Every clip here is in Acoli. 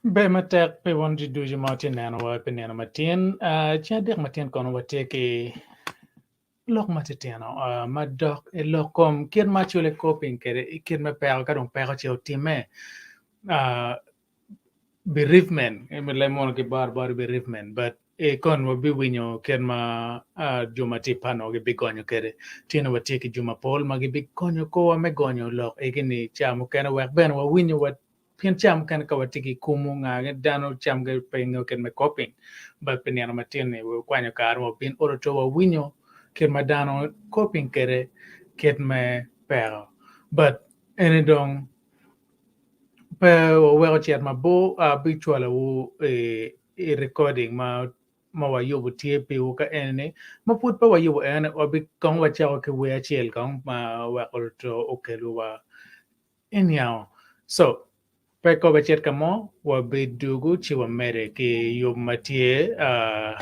Ber matek pi wun ji ducu ma wutye nenowa pi nino matin. Uh, ceng adek matin kono watye ki lok matitino uh, madok i lok kom kit ma cule coping kwede i kit me peko ka dong peko ce otimme. Uh, bereavement, leb munu kiboro abora bereavement, but I kon wabiwinyo kit ma jo ma tye i panel gibigonyo kwede. Tye ni watye ki jo mapol ma gibikonyo korwa me gonyo lok egi-ni ca mukene wek bene wawinyo wa pien ca mukene ka watye ki kumu nga dano camgi pe ngeyo kit me coping but pi nino matin-ni wakwanyo kare wabin ot oto wawinyo kit ma dano coping kwede kit me peko but eni dong pe waweko cet mabor abicwalowu i i recording ma ma wayubo tye piwu ka eni ma pud pe wayubo ene wabi kong wacako ki wer acel kong ma wek okelwu wa i niango so pe kobo acit ka mo wabidugu ci wamede ki yub ma tye uh,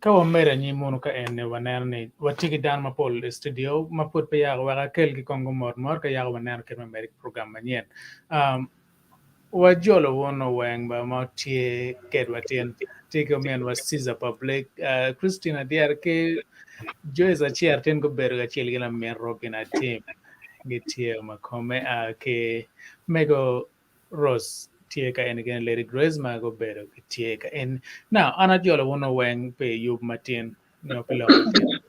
Ka wamedo anyim wunu ka eni waneno ni watye ki dano mapol i studio ma pud pe yako wek akelgi kong gumot mot ka yako waneno kit me medo ki program manyen. Um, wajolo wunu weng ba ma tye kedwa tin. Tye ki ominwa Caesar Public, uh, Christine Adier ki Joyce Acer tin gubedo kacel ki lamin Robin Atim gitye ma kome uh, ki mego Rose tye ka eni gin Lady Grace ma gubedo gitye ka en. Now, an ajolo wunu weng pi yub matin nyo pi lok matin.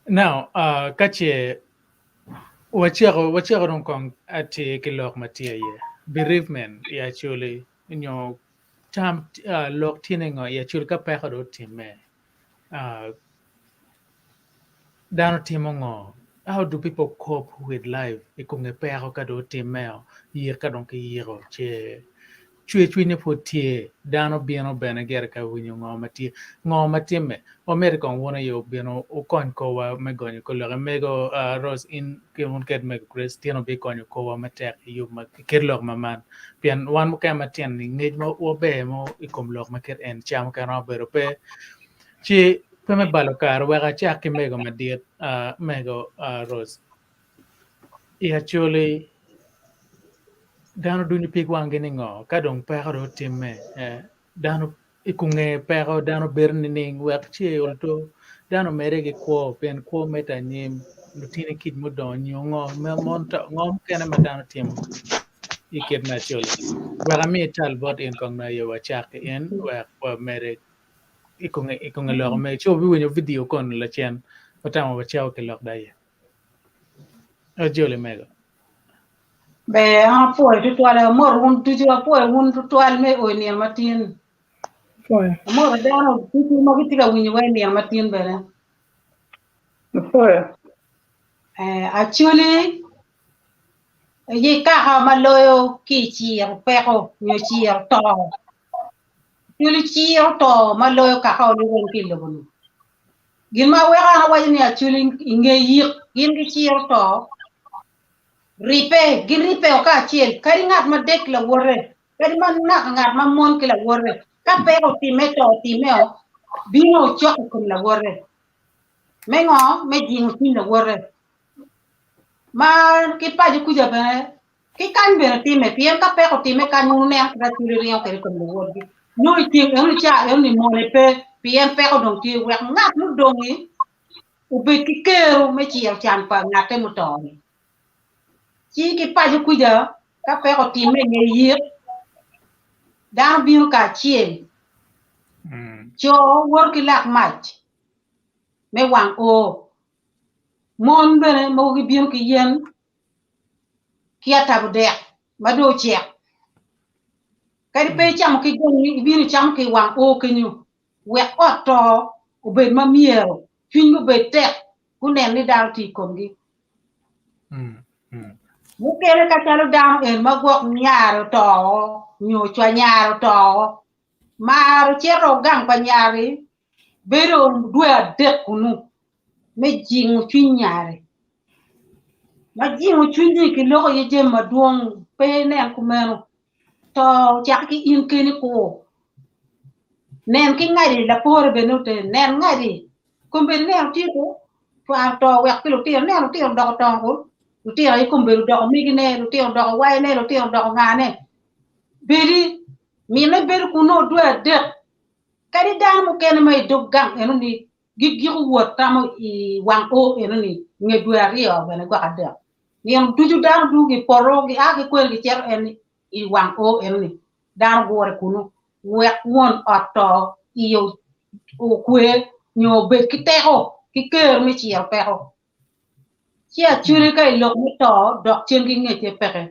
Now, uh, ka ce waceko waceko dong kong atir ki lok ma tye iye. Bereavement i Acholi nyo tam uh, lok tye ni ngo i Acholi ka peko dong otimme. Uh, Dano timo ngo? How do people cope with life i kom nge peko ka dong otimmeo, yik ka dong kiyiko ce cwer cwinye pud tye, dano bino bene gire ka winyo ngo ma tye, ngo ma timme? Wamito kong wun aye wubino wukony korwa me gonyo kor lok. Mego Rose in ki wun kede mego Grace tyen wubikonyo korwa matek i yub ma kit lok ma man pien wan mukene matino ni ngec ma waber mo i kom lok ma kit en ca mukene romo bedo pe Ci pe me balo kare wek acak ki mego madit, mego Rose. I Acholi, dano dunyo pig wanggi ni ngo ka dong peko dong otimme? Dano i kunge peko dano bedo nining wek ce olto dano omedde ki kwo pien kwo medde anyim lutini kic mudongo nyo ngo ngo mukene ma dano timo i kit me Acholi? Wek ami tal bot in kong aye wacak ki in wek wamedde i kome i kome lok me ci wabiwinyo vidio kono lacen watamo wacako ki lok daye. Ajoli mego. Ber, an apwoyo tutwal, amoto wun ducu, apwoyo wun tutwal me o i nino matin. Apwoyo. Amoto dano ducu ma gitye ka winyowa i nino matin bene. Apwoyo. Eh, Acholi aye kaka ma loyo ki i ciro peko nyo ciro to. Acholi ciro to ma loyo kaka olu weng ki i lobo-ni. Gin ma weko an awaco ni Acholi i nge yik gin giciro to, ribbe, giribbe o kacel, kadi ngat ma dek ki lawote, kadi ma naka ngat ma mon ki lawote, ka peko otimme to otimme o, bino ocok i kom lawote. Me ngo? Me jingo cwiny lawote. Ma ki paco kuca bene Ki kany bene timme, pien ka peko otimme kany wun wuneno kit Acholi ringo kwede i kom luwotgi. Nongo i ceng enoni ca enoni mone pe, pien peko dong tye, wek ngat mudong-ngi obed ki kero me ciro can pa ngatte muto-ni. Ci ki paco kuca, ka peko otimme i nge yik, dano bino kacel, co woto ki lak mac me wang oo, mon bene mogo gibino ki yen ki atabo dek ma dong ocek. Kadi pe icamo ki gangi, ibino icamo ki i wang oo kenyo wek ot to obed ma myero, cwinygi obed tek, gunen ni dano tye i komgi. Mukene ka calo dano en ma gwok nyare oto nyo cwa nyare oto, maro cito gang pa nyare bedo dwe adek kunu me jingo cwiny nyare. Ma jingo cwiny-nyi kiloko iye jami madwong pe inen kumeno. To ocako ki in keni kur. Nen ki ngadi lapore bene ote nen ngadi kombeddi neno tye ko cwaro to wek pi lutino neno lutino odoko tongo lutino aye kombeddi odoko megine lutino odoko wayine lutino odoko ngane bedi mine bedo kunu dwe adek Kadi dano mukene ma i dog gang enoni gigiko wot tamo i wang oo enoni nge dwe aryo bene gwok adek. Nino ducu dano dwogo i poto gia ki kwene gicito en i wang oo enoni dano gure kunu wek won ot to iye okwe nyo obed ki teko ki kero me ciro peko. Ci acwele ka i lok me to dok cen ki ngecce peke.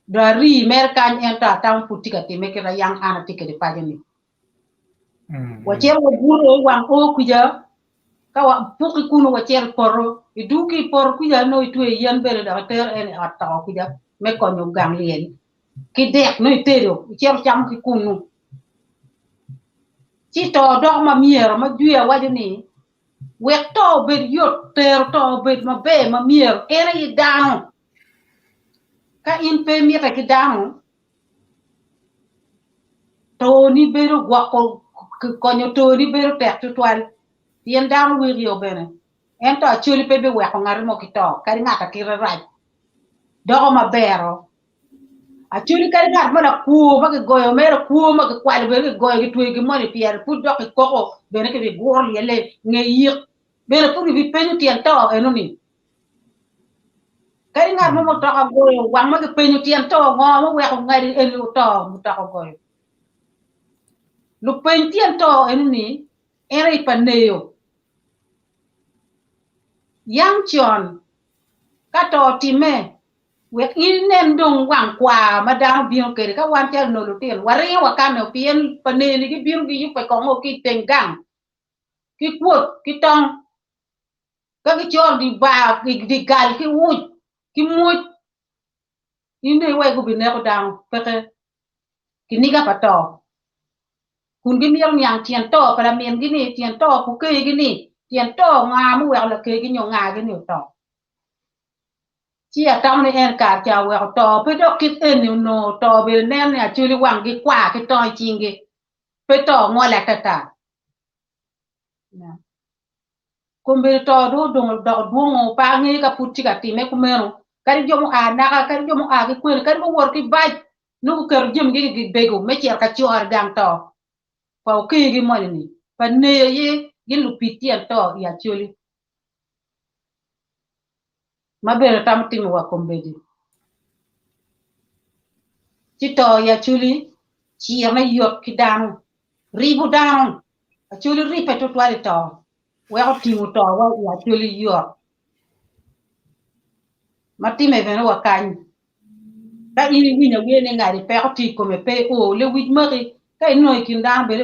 Dong arii mere kany ento atamo pud tye ka timme kit yang an atye kwede paco-ni. Wacito wabuto i wang oo kuca, ka wapuk ki kunu wacito i poto, idwogo ki i poto kuca nongo itweyo yen bene dok itero en i ot to kuca me konyo gang lyel ki dek nongo itedo icito icamo ki kunu. Ci to doko ma myero ma jwiya waco ni wek to obed yot, tero to obed maber ma myero en aye dano. Ka in pe imite ki dano, Toni bedo gwoko konyo toni bedo tek tutwal pien dano wikio bene ento Acholi pe biweko ngati mo ki to kadi ngat a kite rac doko mabero. Acholi kadi ngat mo lakwo ma kigoyo mere kwo ma kikwalo bene kigoyo kitweyo gin moni pyere pud dok kikoko bene kibiguro lyelle nge yik bene pud kibipenyo tyen to enoni. Kadi ngat mo mutoka ogoyo wang ma kipenyo tyen to ngo muweko ngadi eni oto mutoka ogoyo. Lupeny tyen to enoni en aye pa neyo. Yang con ka to otimme wek in inen dong wang kwar ma dano bino kwede ka wan calo onongo lutino waringo wakane pien pa neyo-ni gibino giyubbe kongo ki i teng gang ki kwot ki tong. Ka gicoro dye bar, dye gal ki uc ki mwoc, in dong iwek gubineko dano peke kiniga pa to, kun gimito niang tyen to pa lamingi-ni, tyen to pa okegi-ni, tyen to nga muweko lakegi nyo ngagi-ni oto. Ci atamo ni en kare ca oweko to pe dok kit eni onongo to bene nen ni Acholi wanggi kwar ki tong i cinggi, pe to ngol atata. Kombeddi to dong odong odoko dwongo, pe angeyo ka pud tye ka timme kumeno. Kadi jo mua naka, kadi jo mua ki kwene, kadi guwoto ki bac, nongo guketo jamigi i gibego me cito ka coro i gang to pa okeyigi moni-ni, pa neyo aye gin lupid tyen to i Acholi, ma bene tamo timo wa kombeddi. Ci to i Acholi cirne yot ki dano, ribo dano. Acholi ribbe tutwal i to, weko tingo to wa i Acholi yot. Ma time bene wa kany. Ka in iwinyo awinya ni ngadi peko tye i kome pe o, lewic maki. Ka inongo i kin dano bene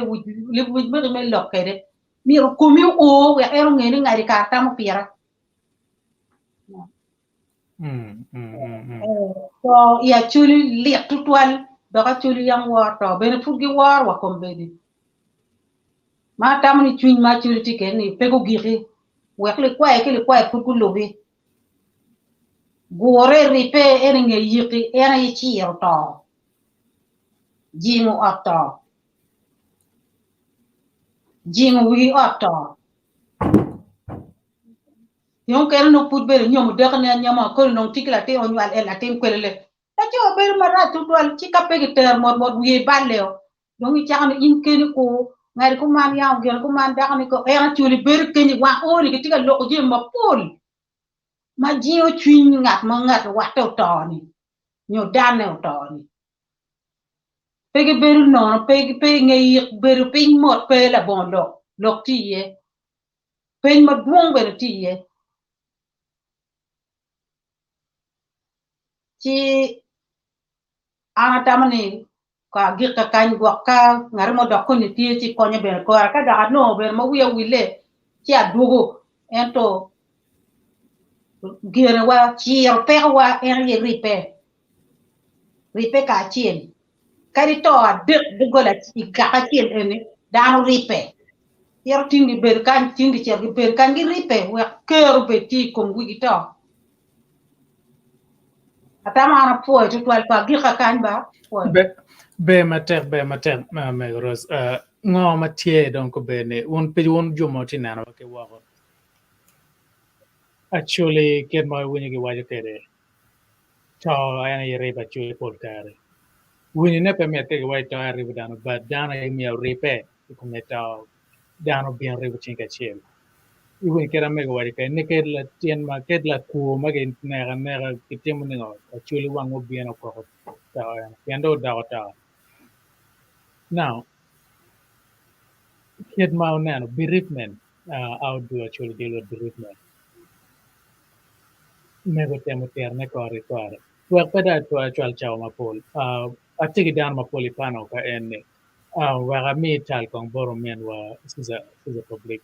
lewic maki me lok kwede. Myero komi o wek en onge ni ngadi kara tamo pira. To i Acholi lit tutwal dok Acholi yam woro to bene pud giworo wa kombeddi. Ma atamo ni cwiny ma Acholi tye kwede ni pe gugiki wek likwaye ki likwaye pud gulubi. Gure ribbe en i nge yiki en aye ciro to, jingo ot to, jingo wigi ot to. Yo mukene nongo pud bedo nyomo dakone anyoma koni nongo tye ki latin onywal en latin kwelele. Laco bedo marac tutwal ci ka pe kitero mot mot wiye balle o. Dong icako ni in keni ku ngati kuman yam ogeno kuman dako ni ko en acoli bedo kenyi wang o-ni kitye ka loko jami mapol ma jingo cwiny ngat ma ngat watte oto ni nyo danne oto ni. Pe gibedo nono pe pe nge yik bedo piny mot pe labongo lok lok tye iye. Peny madwong bene tye iye. Ci an atamo ni ka agik kakany gwok ka ngat mo dok koni tye ci konyo bene kora ka dok anongo bene ma wiya owille ci adwogo ento genewa ciro pekowa en aye ribbe, ribbe kacel kadi to adek doggola i kaka acel eni dano ribbe cito tin gibedo kany tin gicito gibedo kany giribbe wek ker obed tye i kom wigi to. Atamo an apwoyo tutwal pa agika kany ba apwoyo. Ber, ber matek, ber matek, uh, Mego Rose. Uh, ngo ma tye dong kobed ni wun pe wun jo ma wutye nenowa ki woko. Actually, kit ma iwinyo giwaco kwede, to en aye ribo Acholi pol kare. Winyone pe mit ka giwaco to en ribo dano, but dano aye myero oribbe i kome to dano bino ribo cing kacel. Iwinyo kit ma mego owaco kwede ni kadi latin ma kadi lakwo ma kineko aneka kitimo ningo Acholi wang obino okoko to en pien dong odoko to. Now, kit ma wuneno bereavement, uh, how do Acholi deal with bereavement? Mego temo terone kore ki kore. Wek pe dong acwal cawa mapol, uh, atye ki dano mapol i panel ka en ni. Uh, wek ami tal kong bot ominwa Caesar, Caesar Public.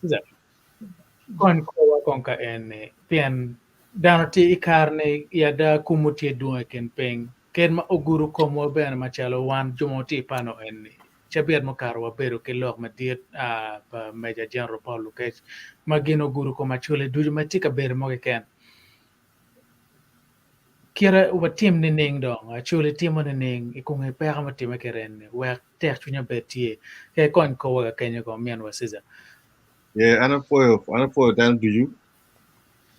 Caesar, kony korwa kong ka en ni, pien dano tye i kare-ni i ada kumu tye dwong i kin piny, kit ma ogudo komwa bene macalo wan jo ma watye i panel en-ni. Cabit mukato wabedo ki lok madit uh, pa Major General Paul Lokech ma gin ogudo kom Acholi ducu ma tye i kabedo mo keken. Kite watim nining dong? Acholi timo nining i kom peko ma timme ki ren-ni wek tekcwiny obed tye? Ka ikony korwa ka kenyo kong minwa Ceasar. Yeah, an apwoyo, an apwoyo dano ducu.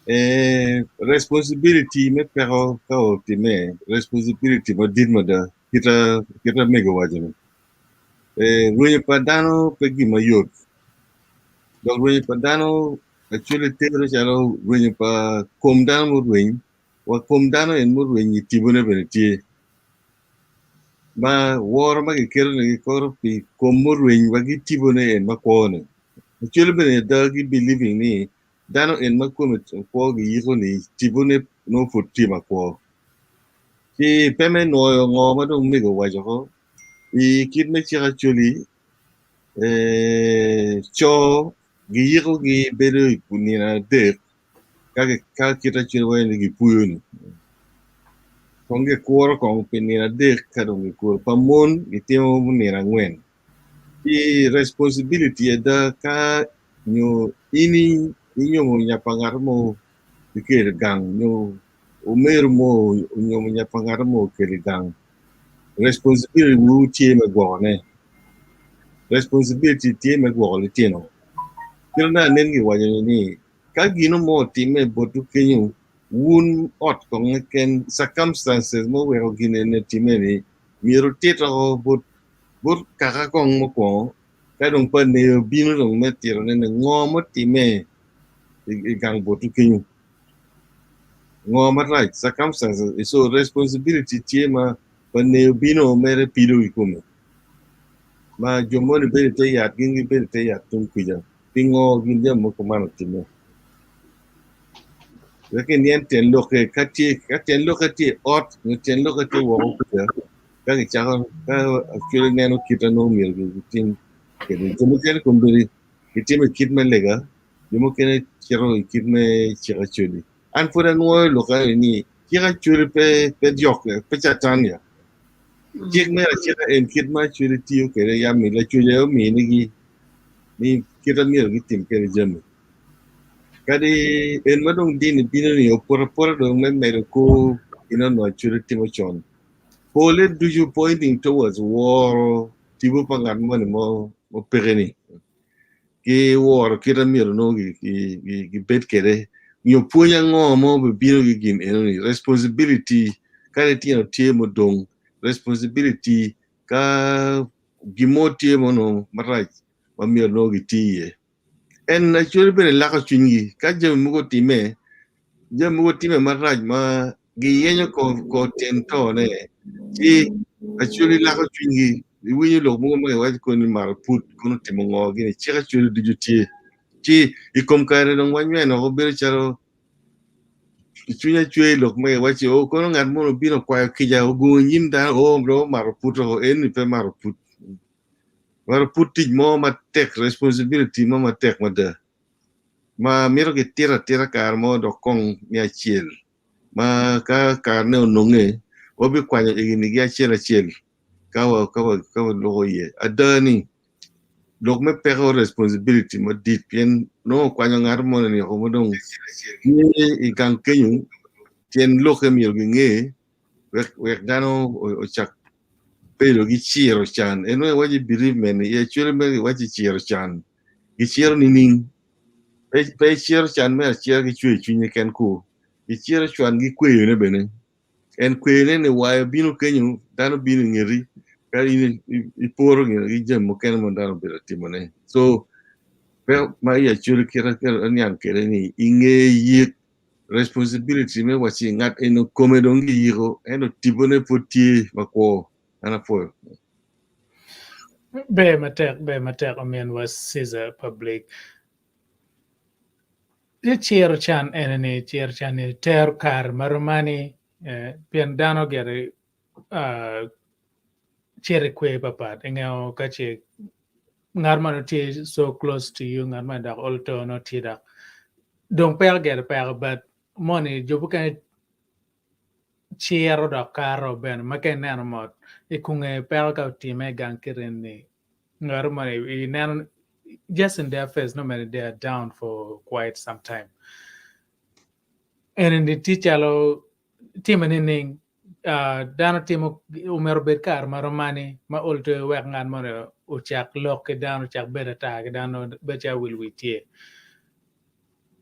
Eh, responsibility me peko ka otimme, responsibility madit mada, kita, kita mego owaco ni. Eh, rwenyo pa dano pe gin mayot. Dok rwenyo pa dano actually tero calo rwenyo pa kom dano murweny, wa kom dano en murweny i tipone bene tye. Ma woro ma giketo ni gikoro pi kom murweny wa ki tipone en ma kwo-ni. Actually bene ada gi believing ni dano en ma kome kwo giyiko ni tipone nongo pud tye makwo. Ci pe me nwoyo ngo ma dong mego owaco ko i kit me cik Acholi eh, co giyikogi bedo i nino adek ka kit acel waco ni gipuyo ni kong gikuro kong pi nino adek ka dong gikuro pa mon gitimo nino angwen ci responsibility ada ka nyo in inyomo nya pa ngat mo ikelo i gang nyo omeru mo onyomo nya pa ngat mo okelo i gang responsibility wu tye me gwokone responsibility tye me gwoko litino kit ma anen kiwaco ni ka gino mo otimme botwu kenyo wun ot kong keken circumstances ma oweko gin eni otimme ni myero wutit oko bot bot kaka kong mukwongo ka dong pa neyo bino dong me titone ni ngo mutimme i gang botwu kenyo ngo marac circumstances so responsibility tye ma pa neyo bino mere pido i kome ma jo moni bedo i te yat gin gibedo i te yat tung kwica pingo gin jami mogo kuman otimme wek iniang tyen lokke ka tye ka tyen lokke tye i ot nyo tyen lokke tye woko kwica ka gicako ka actually neno kite nongo myero gitim kwede jo mukene kombeddi gitimo i kit me lega jo mukene cito i kit me cik acoli an pud anwoyo lok eni ni cik acoli pe pe jok pe catan ya cik me acika en kit ma acoli tiyo kwede yam ni lacuc aye ominigi ni kit ma myero gitim kwede jami kadi en ma dong dini bino ni opoto apota dong me medo kor gin onongo acoli timo con pole ducu pointing towards woro tipo pa ngat moni mo peke ni ki woro kit ma myero nongo gibed kwede nyo pwony ango ma obibino ki gin enoni responsibility ka litino tye mudong responsibility ka gin mo tye ma onongo marac ma myero nongo giti iye en actually bene lako cwinygi ka jami mogo otime jami mogo otime marac ma giyenyo ko tyen tone ci actually lako cwinygi iwinyo lok mogo ma kiwaco koni mato put kono otimo ngo gini cik actually ducu tye ci i kom kare dong wanyweno woko bedo calo cwinya cwer lok ma kiwaco o kono ngat moni obino okwayo kica ogungo i nyim dano o dong omato put woko eni pe mato put mato put tic mo matek responsibility mo matek mada ma mito kitito atita kare mo dok kong me acel ma ka karene ononge wabikwanyo egini acel acel ka waloko iye. Ada ni lok me peko responsibility madit pien nongo okwanyo ngat moni ni woko ma dong tye i gang kenyo tyen lokke myero ginge wek dano ocak bedo ki ciro can en weng iwaco bereavement ni actually mere iwaco ciro can giciro nining pe iciro can mere acira ki cwer cwiny keken ku iciro can ki kweyone bene en kweyone ni wayo bino kenyo dano bino ingeti ka in iporo gin ki jami mukene ma dano obedo ka timone so peko ma i actually kit aniang kwede ni inge yik responsibility me waci ngat eni kome dong giyiko ento tipone pud tye makwo an apwoyo. Ber matek, ber matek ominwa Ceasar Public. Ci ciro can ene ni, ciro can ni tero kare ma romani eh, pien dano gire uh, cito i kwer papat ingeyo ka ce ngat man tye so close to you ngat man dok olo no tye dok dong peko gire peko but moni jo mukene ciro dok kato bene ma ka ineno mot i kunge peko ka otime gang kirin ni ngat moni ineno just in their face no matter they are down for quite some time eni ni tye calo. Time nining? Dano timo omyero obed kare ma romani ma ol to wek ngat moni ocak lok ki dano, ocak bedo ata ki dano, bed calo wil wic tye.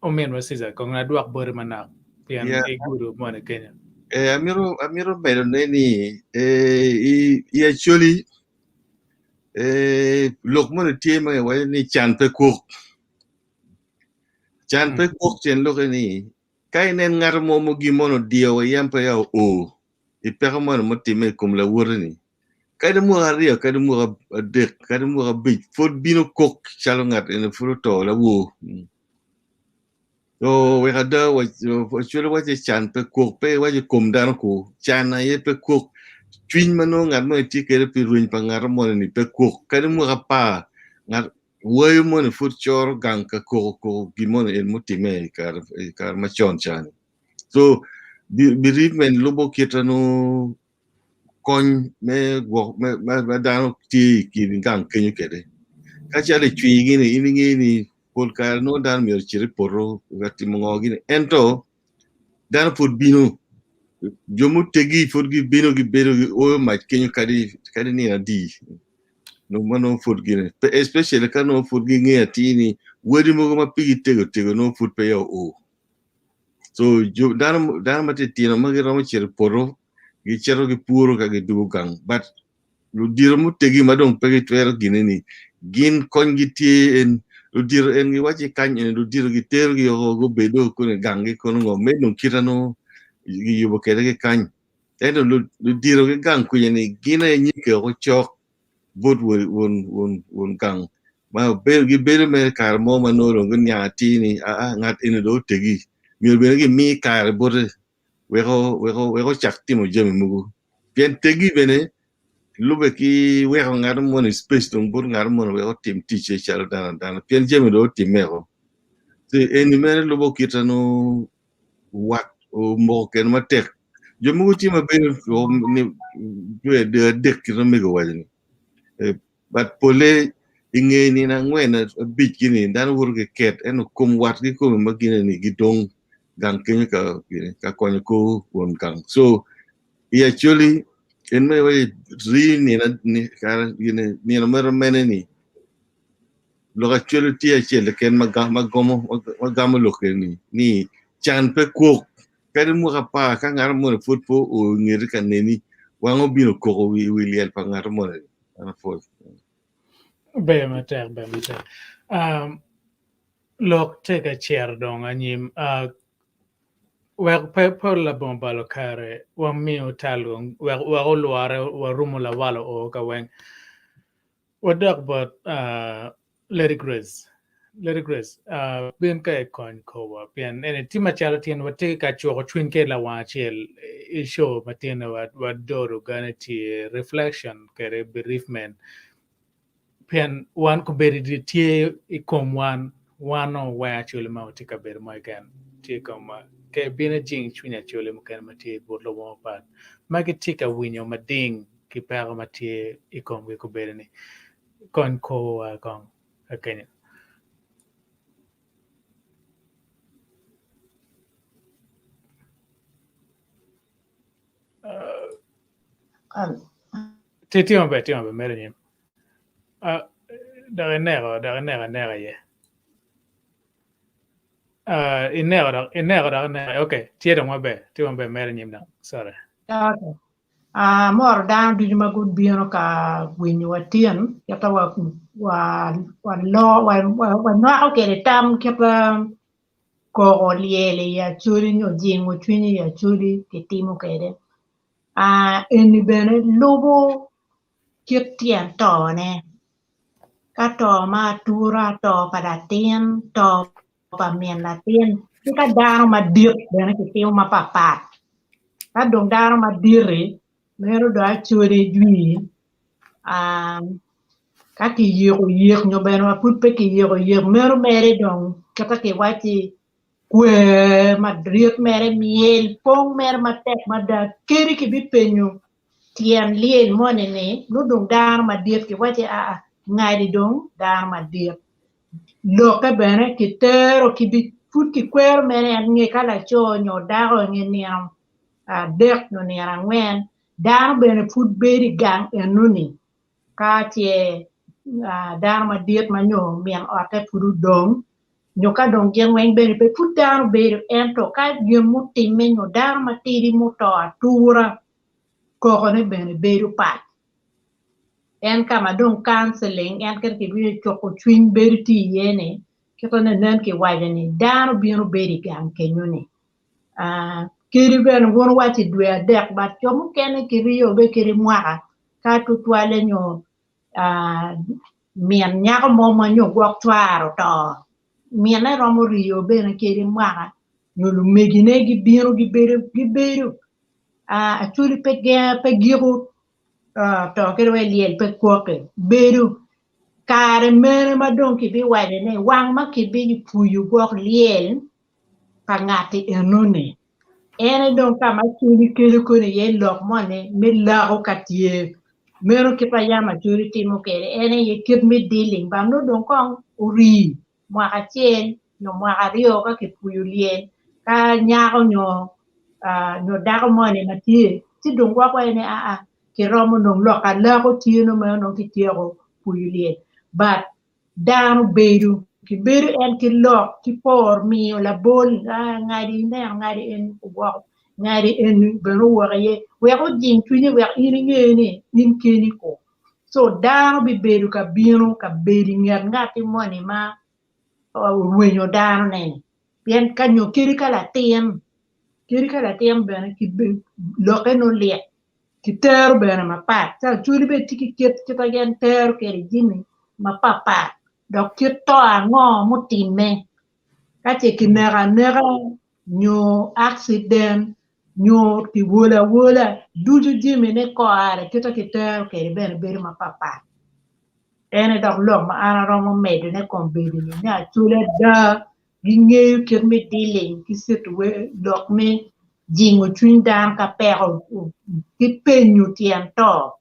Ominwa Caesar, kong adwok boti manok pien Yeah. igudo moni kenyo. Eh, amito amito medo ne ni eh, i, i Acholi eh, lok moni tye ma kiwaco ni can pe kwok. Can pe kwok tyen lokke ni ka inen ngat mo mo gin moni odiyo wa yam peya oo i peko moni mutimme i kom lawote-ni, kadi mwaka aryo, kadi mwaka adek, kadi mwaka abic, pud bino kok calo ngat eni pud oto lawor. So wek ada Acholi waco ni can pe kwok, pe iwaco kom dano ku, can aye pe kwok. Cwiny ma nongo ngat moni tye kwede pi rweny pa ngat moni-ni pe kwok. Kadi mwaka apar, ngat wayo moni pud coro gang ka koko koko gin moni en mutimme i kare i kare macon ca-ni. So bereavement lubo kite nongo kony me gwok ma dano tye i kin gang kenyo kwede. Ka calo i cwiny gini in ingeyo ni pol kare nongo dano myero ocit i poto ka timo ngo gini ento dano pud bino jo mutegi pud gibino gibedo gioyo mac kenyo kadi kadi nino adi ma nongo pud gini especially ka nongo pud gingeyo atir ni wadi mogo ma pigi tego tego nongo pud peya oo. So jo dano dano matitino ma giromo cito i poto gicito gipuro ka gidwogo gang but ludito mutegi ma dong pe gitwero gine ni gin konygi tye en ludito en giwaco kany eni ludito giterogi oko gubedo kono i ganggi kono ngo me dong kite nongo giyubo kwede ki kany ento ludito ki gang kwija ni gin aye nyikke oko cok bot won gang ma gibedo mere kare mo ma nongo dong guniang atir ni aa ngat eni dong otegi myero bene gimi kare bote wek ocak timo jami mogo pien tegi bene lube ki weko ngat moni space dong bot ngat moni wek otim ticce calo dano adana pien jami dong otimme o ci eni mere lubo kite nongo wat omoko kene matek jo mogo tye ma bedo dwe adek kit ma mego owaco ni but pole i nge nino angwen abic gini dano woto ki ket ento kom wat kikome ma gine ni gidong gang kenyo ka ka konyo kor won gang so i acholi en ma iwaco rii nino nino mere mene ni lok acholi tye acel keken ma ma gamo lok eni ni can pe kwok kadi mwaka apar ka ngat moni pud pe oo i ngeti ka neni wang obino koko i wi lyel pa ngat moni an apwoyo. Ber matek, ber matek. Um, lok tye ka cito dong anyim. Uh, wek pe pe labongo balo kare wamiyo tal wek wek olwore warumo lawalo o ka weng. Wadok bot uh, Lady Grace. Lady Grace, uh, bin ka ikony kowa pien eni tye macalo tyen watye ka cuko cwiny ki lawang acel i show ma tyene wadodo gane tye reflection kede bereavement pien wan kobedo tye i kom wan wan nongo weng Acholi ma watye ka bedo mo keken tye i komwa ke bino jing cwiny Acholi mukene ma tye i but lobo mapat ma gitye ka winyo mading ki peko ma tye i komgi kobedo ni kony kowa kong ka kenyo. Tye tye maber tye maber medo anyim. Dok ineko dok ineko aneka iye. Ineko dok ineko dok ineko okay tye dong maber tye maber medo anyim dong sorry. Okay. Amoro dano ducu ma gubino ka winyowa tin kita wanywako kwede tam kit ma koko lyel i Acholi nyo jingo cwiny i Acholi kitimo kwede eni bene lubo kit tyen tone ka to ma atura to pa latin to pa min latin ki ka dano madit bene kitimo mapapat ka dong dano madit-ti meno dong acoli jwi ka kiyiko yik nyo bene ma pud pe kiyiko yik meno mere dong kit ma kiwacci kwer madit mere myel pong mere matek mada kadi kibipenyo tyen lyel moni-ni nongo dong dano madit kiwacci aa ngadi dong dano madit. Lokke bene kitero pud kikwero mere en nge ka laco nyo dako nge nino. adek nyo nino angwen dano bene pud bedo i gang enoni ka ce dano madit ma nyo min otte pud odong nyo ka dong gin weng bene pe pud dano bedo ento ka gin mutimme nyo dano matidi muto atura kokone bene bedo pat. En ka ma dong counseling en kit ma cuko cwiny bedo tye iye ni kit ma nen kiwaco ni dano bino bedo i gang kenyo ni kadi bene wun wuwaco dwe adek but jo mukene kiryo bene kadi mwaka ka tutwalle nyo min nyako mo ma nyo gwok cware oto mine romo riyo bene kadi mwaka nyo lumegine gibino gibedo gibedo actually pe pe giko to kadi wa lyel pe kwoke bedo kare mene ma dong kibiwaco ni wang ma kibipuyo gwok lyel pa ngati enoni en aye dong ka ma Acholi kelo kono iye lok moni me lako ka tye meno kit ma yam Acholi timo kwede en aye kit me dealing ba nongo dong kong orii mwaka acel nyo mwaka aryo ka kipuyo lyel ka nyako nyo nyo dako moni ma tye ci dong gwok waci ni aa kiromo dong lok alako tye nongo meno dong kityeko puyo lyel but dano bedo kibedo en ki lok ki por miyo labol ngadi ineno ngadi eni ogwoko ngadi eni bene owok iye wek ojing cwinye wek in inge ni in keni ko so dano bibedo ka bino ka bedo inget ngati moni ma orwenyo dano-ne ni pien ka nyo kadi ka latin kadi ka latin bene lokke nongo lit kitero bene mapat ca acholi bene tye ki kit kit ma gin tero kwede jami mapatpat dok kit to ango mutimme ka ce kineko aneka nyo accident nyo kiwolo awola ducu jamine kore kit ma kitero kwede bene bedo mapatpat en aye dok lok ma an aromo medone kombeddi-ni ni acholi ada gingeyo kit me dealing ki lok me jingo cwiny dano ka peko ki penyo tyen to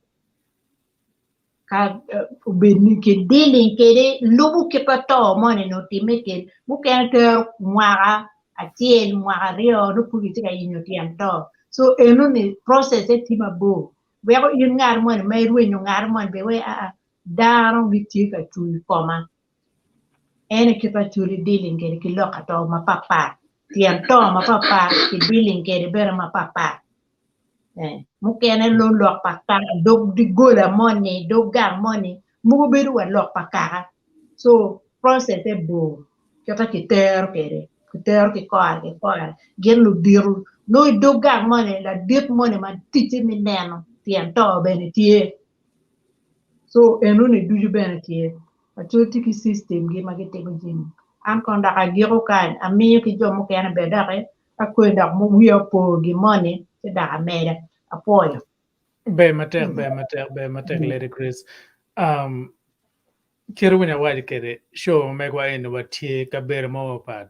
ka obed ni ki dealing kwede lubo kit ma to moni otimme kwede mukene tero mwaka acel mwaka aryo nongo pud gitye ka yenyo tyen to so enoni process-se tye mabor weko in ngat moni ma irwenyo ngat moni bene iwaci aa dano gitye ka cwer i koma En aye kit ma Acholi dealing kwede ki lok to mapatpat tyen to mapatpat ki dealing kwede bene mapatpat mukene nongo lok pa kaka dog doggola moni dog gang moni mogo bedo wa lok pa kaka so process-se bor kit ma kitero kwede kitero ki kore ki kore gin ludito nongo i dog gang moni ladit moni ma ticce me neno tyen to bene tye so enoni ducu bene tye. Acholi tye ki system gi ma gitimo jami. An kono dok agiko kany amiyo ki jo mukene bene doki akweyo dok wiya opo gin moni ci dok ameda. Apwoyo. Ber matek, ber matek, ber matek Lady Grace. Um, kit winyo awaco kede show megwa eni watye kabedo mo mapat.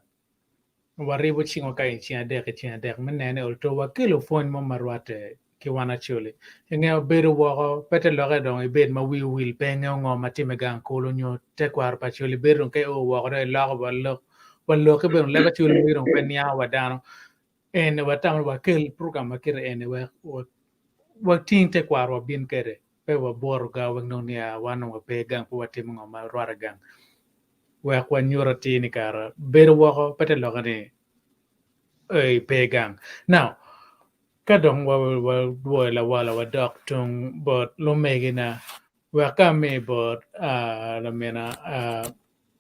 Waribo cingwa ka i ceng adek i ceng adek me nene olto wakelo pwony mo ma rwatte ki wan Acholi. Ingeyo bedo woko pe te lokke dong ibed ma wii owil pe ingeyo ngo ma timme gang kulu nyo tekwaro pa Acholi bedo dong ka io woko dong iloko wa lok wa lokki bene leb Acholi magi dong pe niango wa dano. Eni watamo ni wakel program ma kite eni wek wating tekwaro wabin kwede pe wabwot ga wek nongo niya wan dong wape gang pe watimo ngo ma rwatte gang. Wek wanyut atir ni kara bedo woko pe te lokke ni pe gang. Now, ka dong wadwoyo lawala wadok tung bot lumegina, wek ka ami bot lamina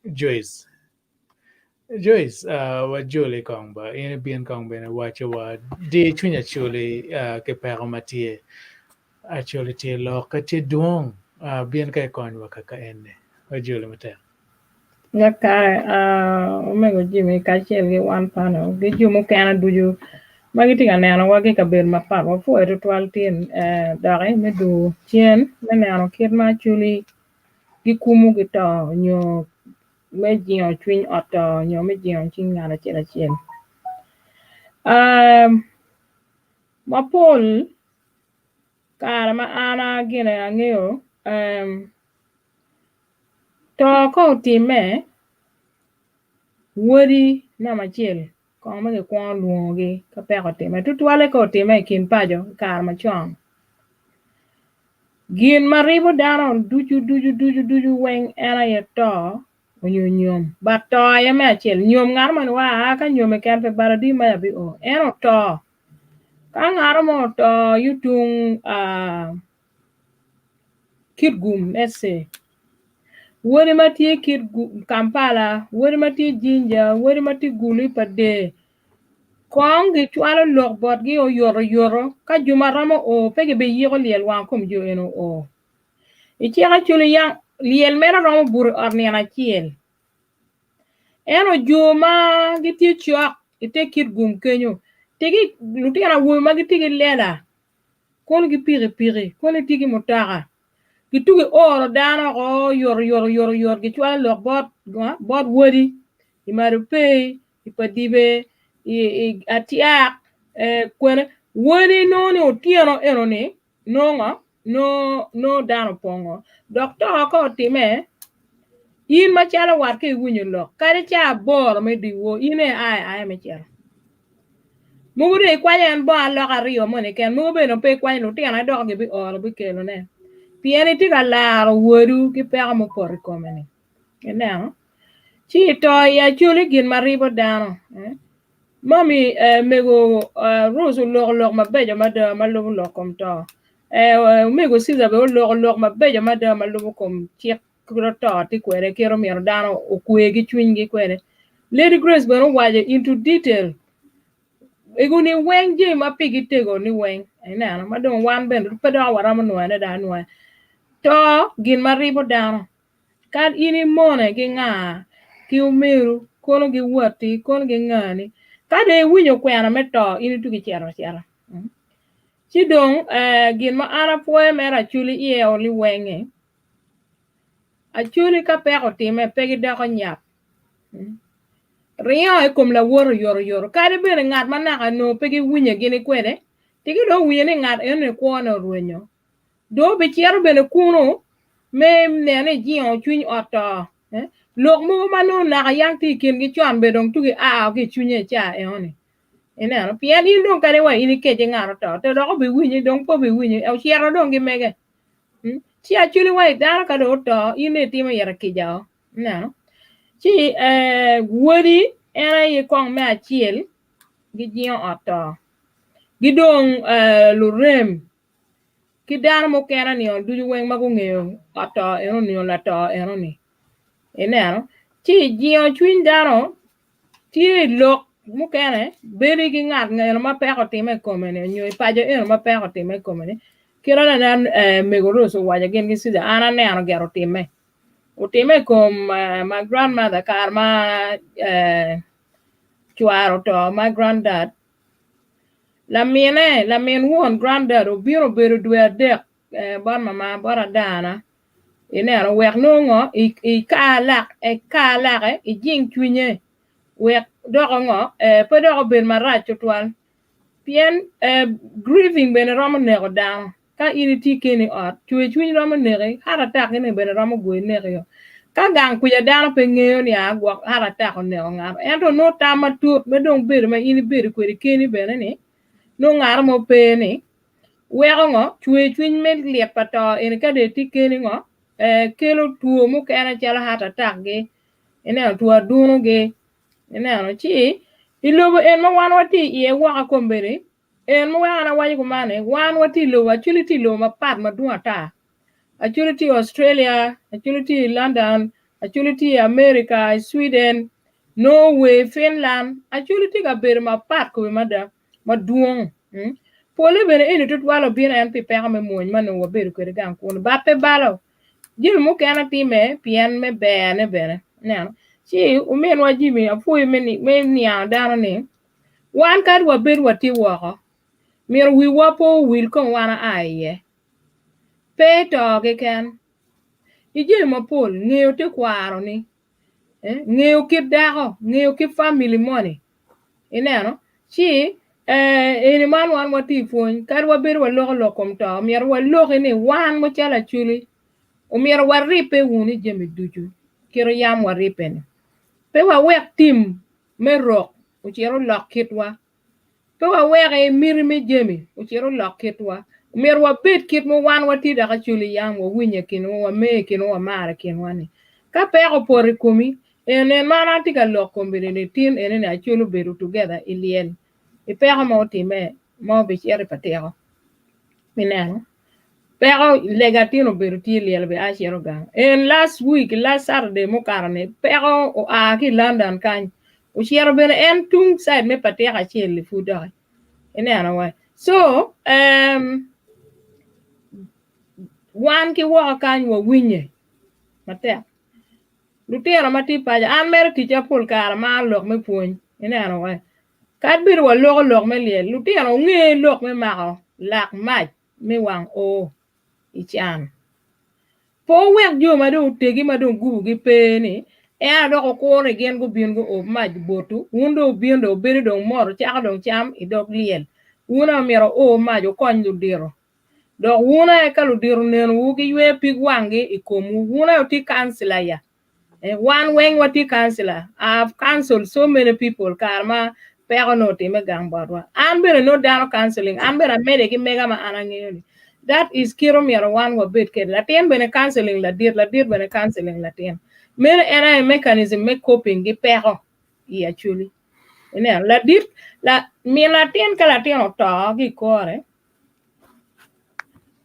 Joyce. Joyce, wajoli kong ba, in ibin kong bene iwaco wa di cwiny Acholi ki peko ma tye. Acholi tye lok ka tye dwong, bin ka ikonywa kaka eni. Wajoli matek. Kakare, omego Jimmy kacel ki wan pano ki jo mukene ducu ma gitye ka nenowa ki i kabedo mapat wapwoyo tutwal tin doki me dwogo cen me neno kit ma Acholi gikumo ki to nyo me jingo cwiny ot to nyo me jingo cwiny ngat acel acel. Mapol kare ma an gine angeyo to ka otimme wadi namba acel. kong ma kikwongo lwongogi ka peko otimme tutwalle ka otimme i kin paco i kare macon. Gin ma ribo dano ducu ducu ducu ducu weng en aye to onyo nyom but to aye me acel nyom ngat moni wa aa ka nyome keken pe but adi maca bio ento to ka ngat mo oto yutung Kitgum let's say wode ma tye Kampala wode ma tye Jinja wode ma tye Gulu pa der kong gicwalo lok botgi oyotoyoto ka jo ma romo o pe gibiyiko lyel wang kom jo eni oo. Icik acoli yang lyel mere romo buto i ot nino acel ento jo ma gitye cok ite Kitgum kenyo tye lutino awobe ma gitye ki lela kono ki pikipiki kono gitye ki mutoka gitugo oro dano oko oyotoyot oyotoyot gicwalo lok bot wadi i Marupei i Padibe i Atiak kwene wadi nongo ni otyeno enoni nongo nongo dano opongo dok to ka otime in macalo wat ka iwinyo lok kadi ca aboro me dyewor in aye ia aya me cito. Mogo dong ikwanyo en bongo aloka aryo moni keken mogo bene dong pe ikwanyo lutino dok gibioro bikelone pien itye ka laro wadu ki peko mupoto i kome-ni ineno ci ito i acholi gin ma ribo dano mami mego Rose oloko lok mabeco mada ma lubo lok kom to omego Ciza bene oloko lok mabeco mada ma lubo kom cik kit to tye kwede kit omyero dano okwe ki cwinygi kwede. Lady Grace bene owaco into detail egoni weng jami ma pigi tego ni weng ineno ma dong wan bene pe dok waromo nwoyone dok anwoya. To gin ma ribo dano kad in imone ki nga ki omeru kono ki watti kono ki ngani ka dong iwinyo kwena me to in itugi cito acita. Ci dong gin ma an apwoyo mere Acholi iye oli weng-ngi Acholi ka peko otime pe gidoko nyap. Ringo i kom lawote oyotoyot kadi bene ngat ma naka onongo pe giwinye gini kwede tiki dong owinyo ni ngat enoni kwone orwenyo dong obicito bene kunu me neno ni ejingo cwiny ot to. Lok mogo ma nongo naka yang tye i kingi con bene dong tugi ao ki i cwinye i caa enoni. Ineno pien in dong kadi wa in ikec ki ngat oto to dok obiwinyi dong pe obiwinyi ocito dong ki mege. Ci actually wa i dano ka dong oto in dong itimo ite kica o ineno ci wodi en aye kong me acel gijingo ot to ki dong lurem ki dano mukene nio ducu weng ma gungeyo ot to eno nio lato eno ni ineno ci jingo cwiny dano Tye i lok mukene, bedo ki ngat eno ma peko otime i kome-ni nyo i paco eno ma peko otime i kome-ni, kit ma lanen mego Rose owaco gin ki Susan, an aneno gire otimme. Otimme i kom my grandmother kare ma cware oto, my granddad. Lamine, lamin won granddad obino obedo dwe adek bot mama, bot adana. Ineno, wek nongo ikar lake, ijing cwinye, wek dok ngo, pe dok obed marac tutwal. Pien grieving bene romo neko dano. Ka in itye keni i ot, cwer cwiny romo neki, heart attack ni bene romo goyi nekio. Ka gang kwica dano pe ngeyo ni a gwok heart attack oneko ngato. Ento nongo tam matut ma dong bedo ma in ibedo kwede keni bene ni, nongo ngato mo pe ni, Weko ngo? Cwer cwiny me lit pa to eni ka dong itye keni ngo? Eh, kelo two mukene calo heart attack gi, ineno two aduno gi, ineno. Ci i lobo en ma wan watye iye woko kombeddi, en ma weko an awaco kuman ni wan watye i lobo, actually tye i lobo mapat madwong ata. Actually tye i Australia, actually tye i London, actually tye i America, i Sweden, Norway, Finland, actually tye kabedo mapat kome mada. madwong. Pole bene eni tutwal obino en pi peko me mwony ma nongo wabedo kwede gang kunu. Bat pe balo. Jami mukene time pien me berne bene. Ineno? Ci ominwa Jimmy apwoyo me, me niango dano ni wan kadi wabed watye woko, myero wiwa pe owil kong wan aa iye. Pe to keken. I jami mapol, ngeyo tekwaroni, eh, ngeyo kit dako, ngeyo kit family moni, Ineno? Ci, eh, eni man wan watye i pwony, kadi wabedo waloko lok kom to, omyero waloki ni wan macalo Acholi, omyero waribbe wunu i jami ducu, kit yam waribbe-ni. Pe wawek tim me rok. ocit olok kitwa. Pe wawek miti me jami ocit olok kitwa. Myero wabed kit ma wan watye dok acoli yam wawinyo i kinwa, wamer i kinwa, wamaro i kinwa-ni. Ka peko opoto i komi, en en ma an atye ka lok kombeddi-ni tin eni-ni acoli obedo together i lyel i peko ma otimme ma obicito i patiko. Ineno? Peko lega tin obedo tye i lyel bia cito gang. En last week, last Saturday mukato ni peko oa ki i London kany ocito bene en tung side me patiko acel-li pud doki. Ineno wai. So, um, wan ki woko kany wawinye matek. Lutino ma tye paco, an mere ticca pol kare amaro lok me pwony. Ineno wai. Kadi bed waloko lok me lyel, lutino wunge lok me mako lak mac me wang oo i can. Pe wuwek jo ma dong otegi ma dong gubogi pe ni, en aye dok wukuro ni gin gubin guob mac botwu, wun dong wubino dong wubedo dong mot wucako dong cam i dog lyel. Wun aye myero wuo mac wukony ludito. Dok wun aye ka ludito onenowu giywe pig wanggi i komwu, wun aye wutye kancila ya. Wan weng watye councilor. I have counseled so many people kare ma peko nongo otimme gang botwa. An bene nongo dano counseling, an bene amede ki mega ma an angeyo ni. That is kit omyero wan wabed kwede. Latin bene counseling ladit, ladit bene counseling latin. Meno en aye mechanism me coping ki peko i Acholi. Ineno, ladit, la, min latin ka latin oto ki i kore,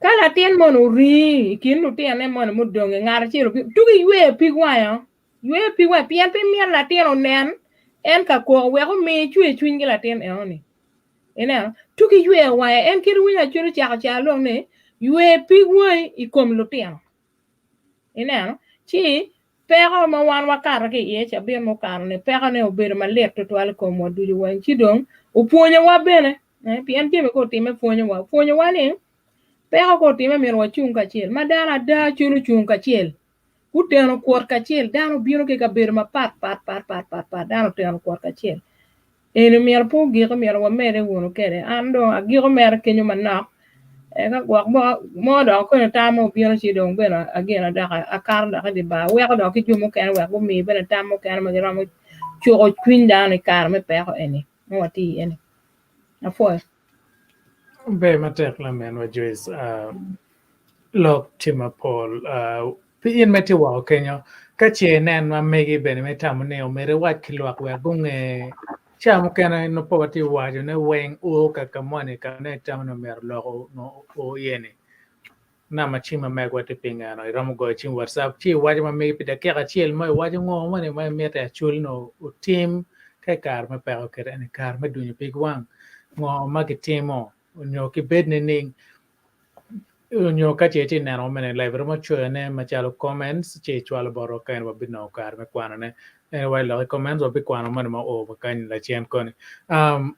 Ka latin moni orii i kin lutinone moni mudonge, ngat acel obino, tugi ywe pig wange, ywe pig wange pien pe mito latin onen en ka koko wek omi cwer cwiny ki latin enoni. Ineno? Tugi ywe wange, en kit winyo acwele ocako carolok ni ywe pig wangi i kom lutino. Ineno? Ci peko ma wan wakato ki iye cabit mukato-ni, pekone obedo malit tutwal i komwa ducu weng. Ci dong opwonyowa bene, eh, pien jami ka otimme pwonyowa. Opwonyowa ni peko ka otimme myero wacung kacel. Ma dano ada cwiny ocung kacel, guteno kwot kacel, dano obino ki i kabedo mapat pat pat pat pat pat, dano oteno kwot kacel. Eni myero pe ogiki, myero wamedde wunu kwede. An dong agiko mere kenyo manok, eka gwok mo dok koni tam mo obino ci dong bene ageno dok akato dok i dye bar, aweko dok ki jo mukene wek gumi bene tam mukene ma giromo cuko cwiny dano i kare me peko eni ma watye iye-ni. Apwoyo. Ber matek laminwa Joyce. Uh, lok tye mapol. Uh, pi in ma itye woko kenyo, ka ce inen ma megi bene me tamo ni omyero iwac ki lwak wek gunge ca mukene nongo pe watye waco ne weng o ka ka moni ka ne itamo ni omyero lok o iye ni. Namba cim ma megwa tye piny eno iromo goyo cim WhatsApp ci iwaco ma megi pi dakika acel mo iwaco ngo moni ma imiti Acholi ni otim ka i kare me peko kede eni kare me dunyo pig wang ngo ma gitimo onyo ki bed nining onyo ka ce itye neno mene live iromo coyone macalo comments ci icwalo botwa kany wabinongo kare me kwanone anyway lok i comments wabikwano moni ma oo kany lacen koni um,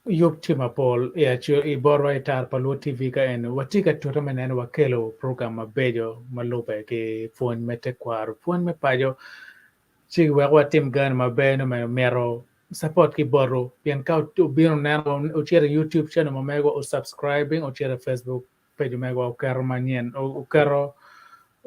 Yub tye mapol i i botwa i Tar pa Luo TV ka eni watye ka tute me neno wakelo program mabeco ma lube ki pwony me tekwaro, pwony me paco ci wek watim gani maber nongo bene mito support ki botwu pien ka wubino neno wucito i YouTube channel ma megwa wu subscribing wucito i Facebook page megwa wuketo manyen wuketo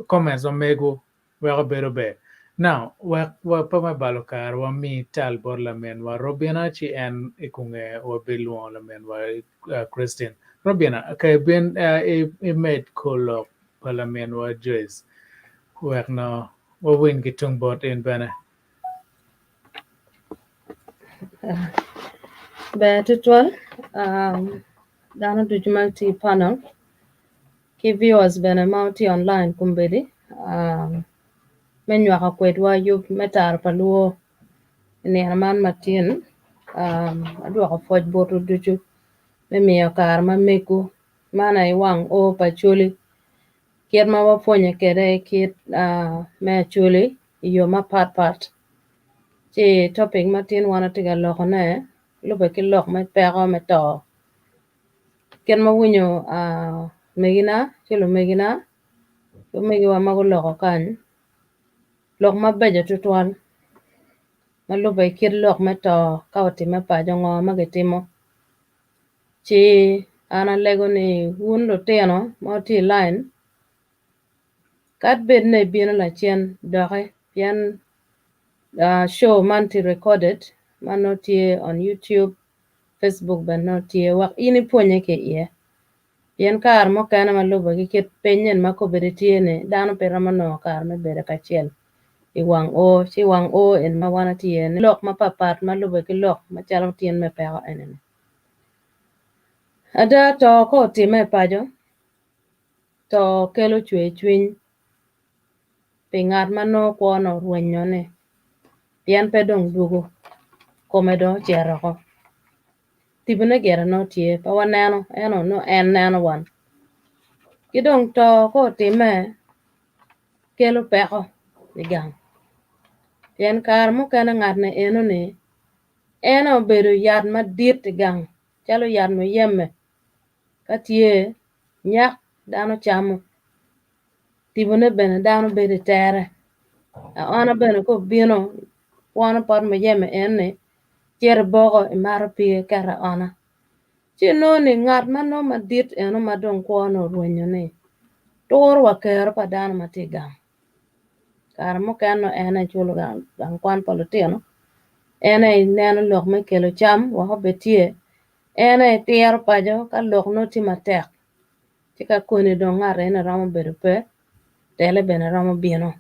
comments ma megwu weko bedo ber. Now, wek wa pe me balo kare wami tal bot laminwa Robina ci en i kunge wabilwongo laminwa uh, Christine. Robina, ka ibin uh, imed kor lok pa laminwa Joyce wek no wawiny ki tung bot in bene. Ber tutwal um, dano ducu ma tye i panel ki viewers bene ma tye online kombeddi me nywako kwedwa yub me tara pa luo i nino man matin adwoko pwoc botwu ducu me miyo kare ma megwu man aye wang o pa Acholi kit ma wapwonye kwede kit me Acholi i yo mapatpat ci topic ma tin wan watye ka lokone lubbe ki lok me peko me to. Kit ma awinyo omegina ki lumegina ki omegiwa ma guloko kany, lok mabeco tutwal ma lubbe ki kit lok me to ka otimme paco ngo ma gitimo ci an alego ni wun lutino ma wutye i lain kadi bed ni ibino lacen doki pien. Uh, show man tye recorded ma nongo tye on YouTube, Facebook bene nongo tye wek in ipwonye ki iye. Pien kare mukene ma lubbe ki kit piny eni ma kobedi tye ni dano pe romo nongo kare me bedo kacel i wang oo ci wang oo eni ma wan watye iye ni lok mapapat ma lubbe ki lok macalo tin me peko eni ni. Ada to ka otimme i paco to kelo cwer cwiny pi ngat ma nongo kwone orwenyo ni pien pe dong dwogo kome dong ocito oko. Tipone gire nongo tye pe waneno ento nongo en neno wan. Ki dong to ka otimme kelo peko i gang pien kare mukene ngat ni enoni en aye obedo yat madit i gang calo yat muyeme ka tye nyak dano camo tipone bene dano bedo i tere aona bene ka obino kwono pot muyeme eni cito iboko imato pige iketo aona ci inongo ni ngat ma nongo madit eno ma dong kwone orwenyo-ni turo wa kero pa dano ma tye i gang kare mukene nongo en aye culo gang kwan pa lutino en aye neno lok me kelo cam wek obed tye en aye tiro paco ka lok nongo tye matek ci ka koni dong ngat eni romo bedo pe tele bene romo bino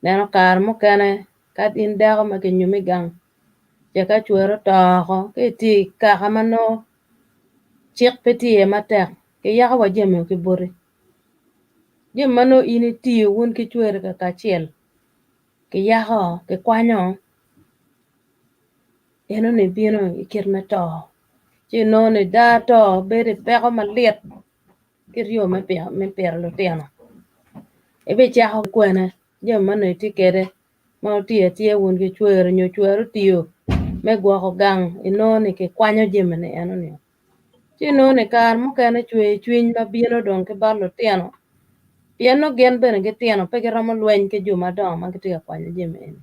neno kare mukene ka in dako ma kinyomi gang ce ka cweri oto oko ka itye i kaka ma nongo cik pe tye iye matek kiyako wa jami ki boti jami ma nongo in itiyo wun ki cweri kakacel kiyako kikwanyo enoni bino i kit me to ci inongo ni daa to bedo i peko malit ki ryo me pito lutino ibicako kwene jami ma onongo itye kwede ma wutiyo atiya wun ki cwero nyo cwero otiyo me gwoko gang inongo ni kikwanyo jami-ni enoni ci inongo ni kare mukene cwer cwiny ma bino dong ki bot lutino pien nongo gin bene gitino pe giromo lweny ki jo madongo ma gitye ka kwanyo jami eni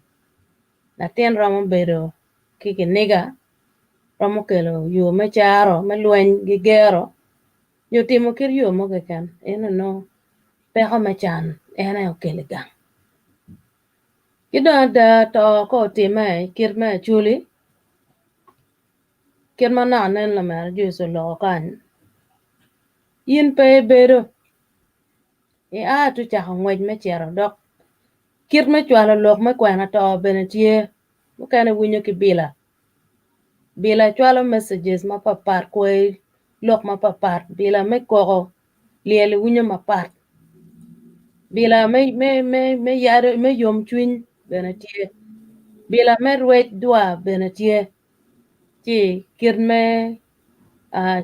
latin romo bedo ki kiniga romo kelo yo me caro me lweny ki gero nyo timo kit yo mo keken ento nongo peko me can en aye okelo i gang. Ki dong ada to ka otimme i kit me acholi kit ma naka nen lamera Joyce oloko kany in pe ibedo ia ci ocako ngwec me cito dok kit me cwalo lok me kwena to bene tye mukene winyo ki bila bila cwalo messages mapapat kwai lok mapapat bila me koko lyel iwinyo mapat bila me yado me yomcwiny bene tye bila me rwec dwar bene tye ci kit me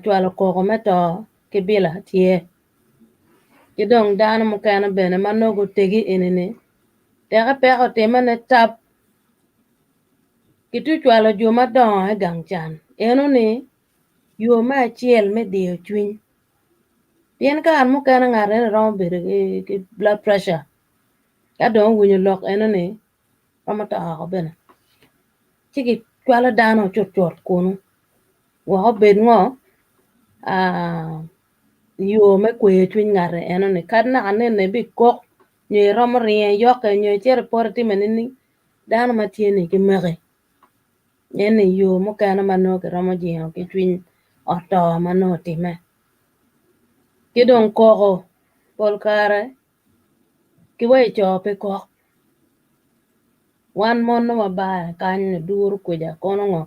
cwalo koko me to ki bila tye ki dong dano mukene bene ma nongo gutegi eni-ni teke peko otimme ni tap kitye cwalo jo madongo i gang can enoni yo me acel me diyo cwiny pien kare mukene ngat eni romo bedo ki blood pressure ka dong owinyo lok enoni romo to oko bene ci gicwalo dano cutcut kunu wek obed ngo yo me kweyo cwiny ngat enoni kadi naka nene ibikok nyo iromo ringo iyokke nyo icito ipoto itime nining dano ma tye-ni gimaki eni yo mukene ma nongo kiromo jingo ki cwiny ot to ma nongo otimme ki dong koko pol kare ki wa i co pe kok wan mon nongo wabar kany oduro kwija kono ngo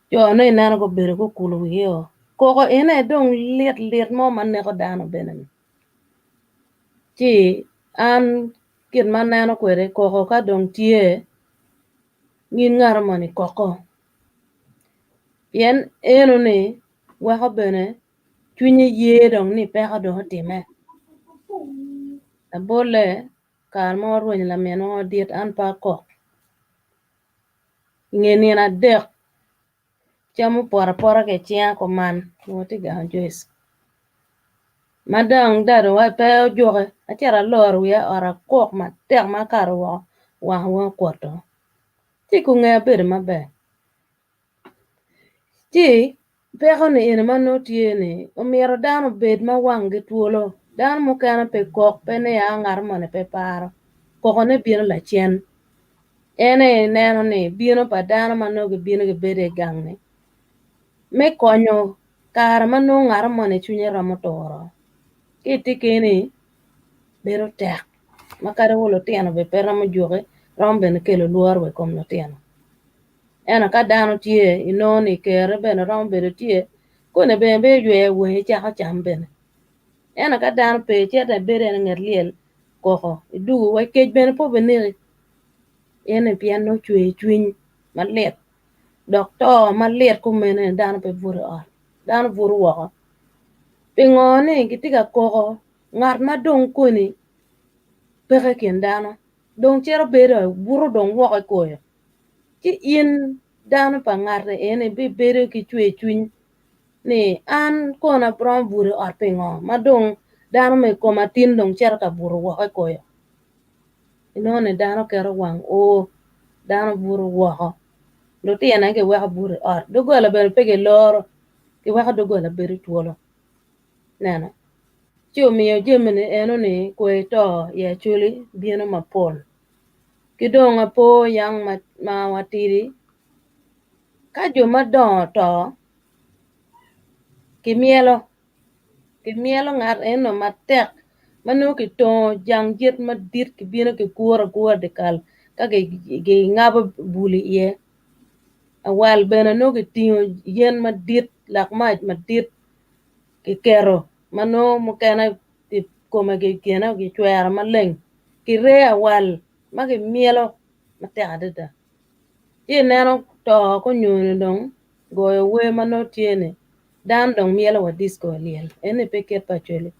co nongo ineno gubedo gukulo wigi-o koko ene aye dong lit lit mo ma neko dano bene-ni ci an kit ma aneno kwede koko ka dong tye in ngat moni koko pien enoni weko bene cwinyi ye dong ni peko dong otimme labolle kare mo arwenyo laminwa madit an pe akok i nge nino adek cam opoto apota ki i cinga kuman onongo tye gang Joyce ma dong dadawa pe ojuke acito aloro wiya i ot akok matek ma akato woko wanga weng okwoto ci i kome abedo maber ci peko ni eni ma nongo tye ni omyero dano obed ma wanggi twolo dano mukene pe kok pe ni aa ngat moni pe paro kokone bino lacen. En aye ineno ni bino pa dano ma nongo gibino gibedo i gang-ni me konyo kare ma nongo ngat moni cwinye romo turo ki itye keni bedo tek ma kadi wa lutino bene pe romo juki romo bene kelo lworo wa i kom lutino ento ka dano tye inongo ni kerre bene romo bedo tye koni bene biywe wangi cako cam bene ento ka dano pe cito ibedo en inget lyel koko idwogo wa kec bene pe obineki ene pien nongo cwer cwiny malit dok to malit kumene dano pe buto i ot dano buto woko pingo ni gitye ka koko ngat ma dong koni peke i kin dano dong cito bedo buto dong woko i koyo ci in dano pa ngat eni bibedo ki cwer cwiny ni an kono aromo buto i ot pingo ma dong dano ma i koma tin dong cito ka buto woko i koyo inongo ni dano keto wang oo dano buto woko lutino aye giweko buto i ot doggola bene pe giloro giweko doggola bedo twolo ineno ci omiyo jami-ni eno-ni kwe to i acholi bino mapol ki dong apo yang ma watidi ka jo madongo oto kimyelo kimyelo ngat eno matek ma nongo kitongo jang yit madit kibino kiguro agura dyekal ka gingabo bul iye awal bene nongo kitingo yen madit lak mac madit kiketo ma nongo mukene kome gine kicwero maleng kireyo awal ma kimyelo matek adada ci ineno to kunyoni dong goyo wer ma nongo tye ni dano dong myelo wa disco i lyel eni pe kit pa Acholi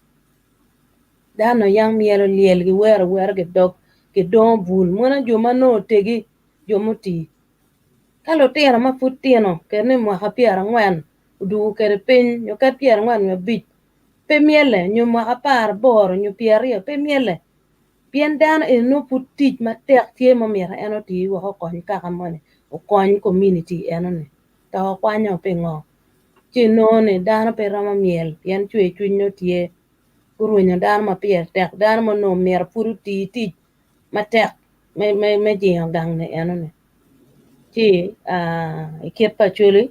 dano yang myelo lyel giwero awera ki dog gidongo bul mono jo ma nongo otegi jo mutii ka lutino ma pud tino kede ni mwaka pyerangwen odwogo kwede piny nyo kadi pyerangwen nyo abic pe myele nyo mwaka aparaboro nyo pyeraryo pe myele pien dano eni nongo pud tic matek tye ma omyero en oti wek okony kaka moni okony kominiti enoni to kwanyo pingo ci inongo ni dano pe romo myel pien cwer cwiny nongo tye gurwenyo dano ma pire tek dano ma onongo myero pud oti tic matek me jingo gang ni enoni ci i kit pa Acholi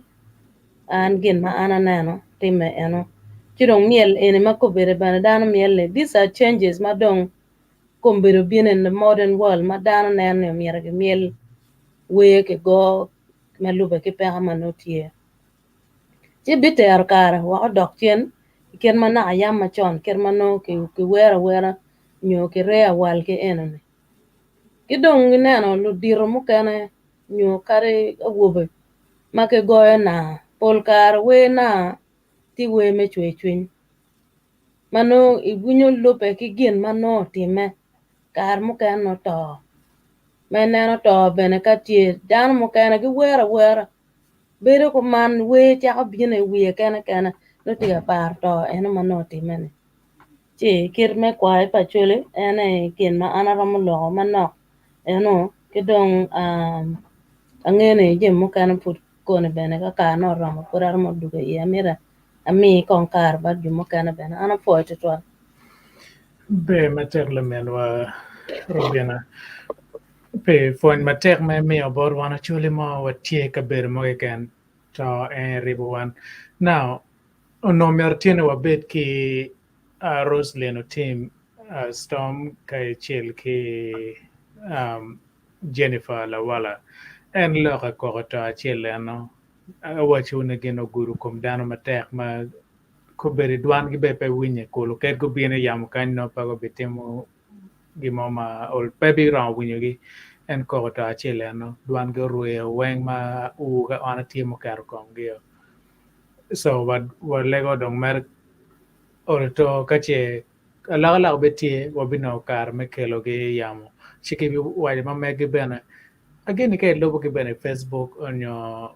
an gin ma an aneno timme eno ci dong myel eni ma kobedo bene dano myel-li these are changes ma dong kobedo obino in the modern world ma dano neno ni myero gimyel wer kigo ma lube ki peko ma nongo tye ci bitero kare wek odok cen i kit ma naka yam macon kit ma nongo kiwero awera nyo kireyo awal ki enoni. Ki dong ineno ludito mukene nyo kadi awobe ma gigoyo nanga pol kare wer nanga tye wer me cwercwiny ma nongo iwinyo lubbe ki gin ma nongo otimme kare mukene nongo to ma ineno to bene ka tye dano mukene giwero awera bedo kuman wer cako bino i wiye kene kene nongo tye ka paro to eno ma nongo otimme-ni. Ci kit me kwayi pa Acholi en aye gin ma an aromo loko manok eno ki dong angeyo ni jami mukene pud koni bene ka kare nongo oromo pud aromo dwogo iye amito ami kong kare bot jo mukene bene an apwoyo tutwal. Ber matek laminwa Robina pi pwony matek ma imiyo bot wan Acholi mo watye i kabedo mo keken to en ribo wan. Now Onongo myero tye ni wabed ki Roselyn Otim Storm kacel ki Jennifer Lawala. En lok i koko to acel eno awaco ni gin ogudo kom dano matek ma kobedo dwangi bene pe winye kulu kadi gubino i yamo kany nongo pe gubitimo gin mo ma pe biromo winyogi en koko to acel eno dwangi orweyo weng ma ur ka on tye muketo komgi-o. So walego dong mere olo ka ce alokaloka bene tye wabinongo kare me kelogi i yamo ci kibiwaco ma megi bene ageni ka ilubogi bene i facebook nyo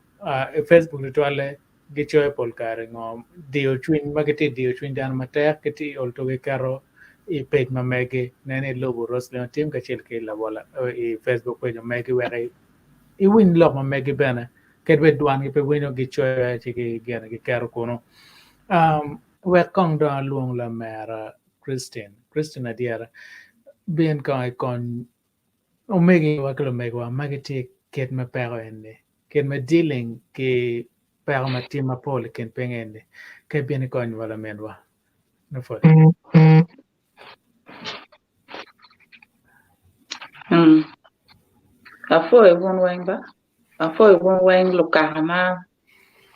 i facebook tutwalle gicoyo pol kare ngo diyo cwiny ma gitye diyo cwiny dano matek gitye olo to giketo i page ma megi nen ni ilubo Roselyn Otim kacel ki Lawola i facebook page ma megi wek iwiny lok ma megi bene kadi bed dwangi pe winyo gicoyo ci gigene giketo kunu. Um, wek kong dong alwong lamera Christine. Christine adyera, bin kong ikony. Omegiwa ki lumegiwa ma gitye i kit me peko eni, kit me dealing ki peko ma tye mapol i kin piny eni, ka ibino ikonywa laminwa. Me pwod. Mm. Apwoyo wun weng ba, apwoyo wun weng lukaka na,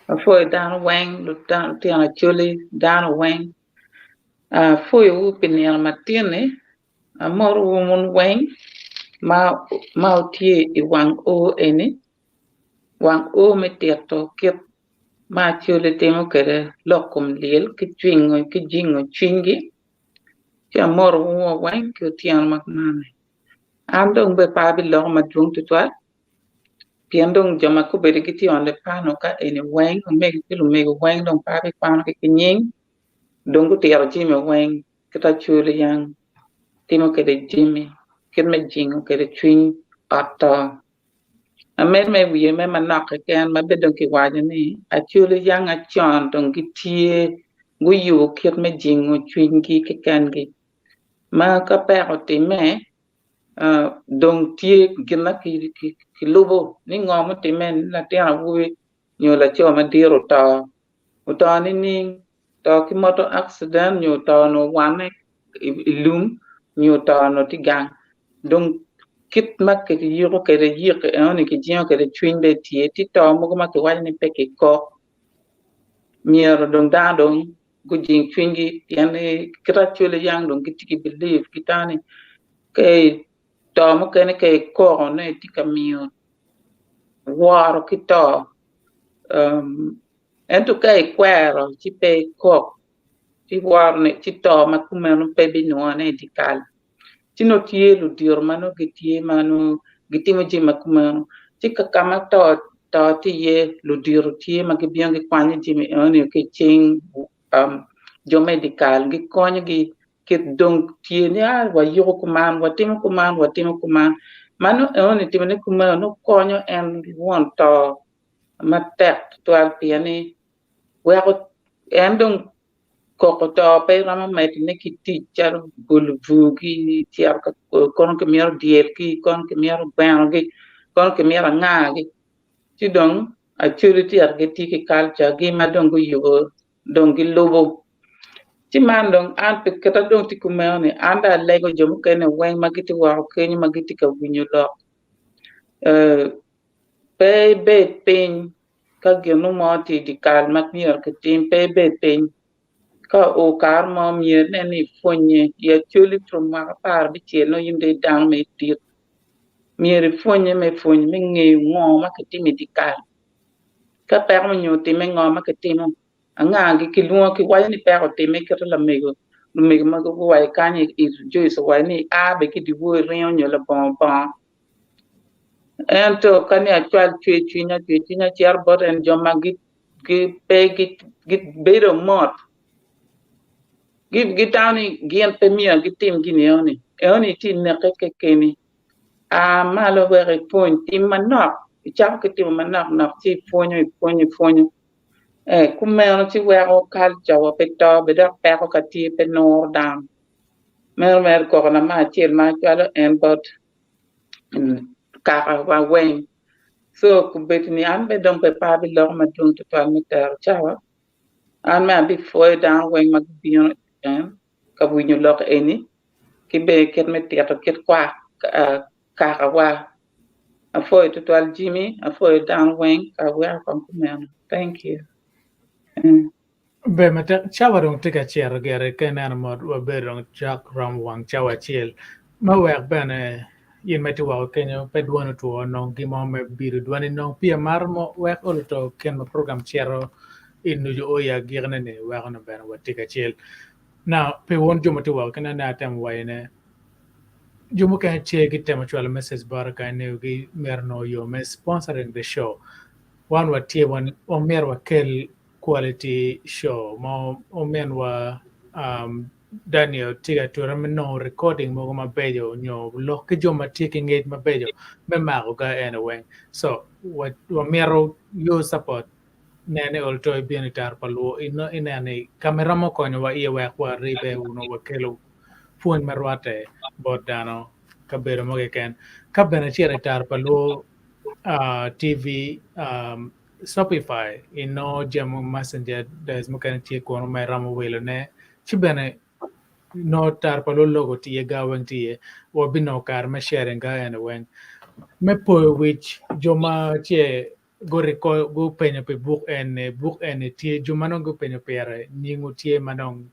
apwoyo dano weng, lutino Acholi, dano weng. Apwoyowu pi nino matin-ni, Amotowu wun weng ma wutye i wang oo eni, wang oo me tito kit ma Acholi timo kwede lok kom lyel ki jingo cwinygi ci amotowu weng ki otyeno ma kuman-ni. An dong bene pe abiloko madwong tutwal pien dong jo ma kobedo gitye i ot lipano ka eni weng omego ki lumego weng dong pe abikwanogi ki nying dong gutito jami weng. Kit Acholi yang timo kwede jami kit me jingo kwede cwiny ot to. Amed me wiye me manok keken ma bene dong kiwaco ni Acholi yang acon dong gitye guyubo kit me jingo cwinygi kekengi ma ka peko otimme dong tye gin ma kilubo ni ngo mutimme ni latin awobi nyo laco madit oto, oto nining? To ki motor accident nyo to onongo owanne i lum nyo to onongo tye gang dong kit ma kiyiko kwede yik enoni kijingo kwede cwiny bene tye, tye to mogo ma kiwaco ni pe kikok myero dong dano dong gujing cwinygi pien ni kit acwali yang dong gitye ki belief gitamo ni ka to mukene ka ikoko nongo itye ka miyo woro ki to. Ento ka ikwero ci pe ikok, ci woro ni ci to ma kumeno pe binwone i dyekal. Ci nongo tye ludito ma nongo gitye ma nongo gitimo jami ma kumeno. Ci ka ka ma to to tye iye ludito tye ma gibino gikwanyo jami enoni ki i cing jo me dyekal gikonyogi kit dong tye ni a wayubo kuman watimo kuman watimo kuman ma nongo enoni timone kumeno nongo konyo en won to matek tutwal pien ni weko en dong koko to pe romo medone ki tic calo bolo burgi cito ka kono kimito dyelgi kono kimito gwenogi kono kimito angagi ci dong Acholi tyeka gitye ki kalcagi ma dong guyubo dong gilubo ci man dong an pi kita dong tye kumeno ni an dong alego jo mukene weng ma gitye woko kenyo ma gitye ka winyo lok Pe ibed piny ka gin mo tye i dyekal ma myero kitim, pe ibed piny. Ka oo kare mo myero inen ni ipwonnye i Acholi from mwaka 50 nongo in dong i dano ma idit. Myero ipwonnye me pwonyo me ngeyo ngo ma kitimo i dyekal. Ka peko nyo otimme ngo ma kitimo, anga kilwongo kiwaco ni peko otimme kit lamego lumego mogo guwaco kany i Joyce owaco ni ia bene ki dyewor iringo nyo labongo bongo. Ento ka ni acwal cwercwinya, cwercwinya cito bot en jo ma pe gibedo mot, gitamo ni gin pe myero gitim gin enoni, enoni itye ineke kekeni, a malo wek ipwony, tim manok, icako ki timo manok nok ci ipwonyo, ipwonyo, ipwonyo, ee kumeno ci weko kalca wa pe to bene dok peko ka tye pe nuro dano. Meno mere kokona me acel ma acwalo en bot kaka wa weng so kombeddi ni an bene dong pe abiloko madwong tutwal me tero cawa an mere abipwoyo dano weng ma gubino ka winyo lok eni ki bene kit me tito kit kaka wa apwoyo tutwal Jimmy apwoyo dano weng ka aweko kong kumeno thank you. Ber matek, cawa dong tye ka cito gire ka ineno mot wabedo dong cok romo wang cawa acel me wek bene in ma itye woko kenyo pe dwoni otwo onong gin mo me bido dwoni nong pii amato mo wek olo to kit ma program cito i nucu o i agikine ni weko nongo bene watye kacel. Now pi wun jo ma tye woko kenyo aneno atemo waco ne jo mukene tye gitemo cwalo message bota kany ni gimito nongo yo me sponsoring the show wan watye wamito wakel quality show ma ominwa um, Daniel tye ka tute me nongo recording mogo mabeco nyo lok ki jo ma tye ki ngec mabeco me mako ga ene weng. So wamito your support nene ol to ibino i taro pa luo ineno ni ka ma iromo konyowa iye wek waribe wunu wakelo pwony ma rwatte bot dano. kabedo mo keken. Ka bene icito i Tara pa Luo TV Shopify inongo jami messenger days mukene tye kunu ma iromo wilone ci bene nongo Tara pa Luo logo tye iye ga weng tye iye wabinongo kare me sharing ga eni weng. Me poyo wic jo ma ce gupenyo pi buk eni, buk eni tye jo ma nongo gupenyo pire nyingwu tye ma dong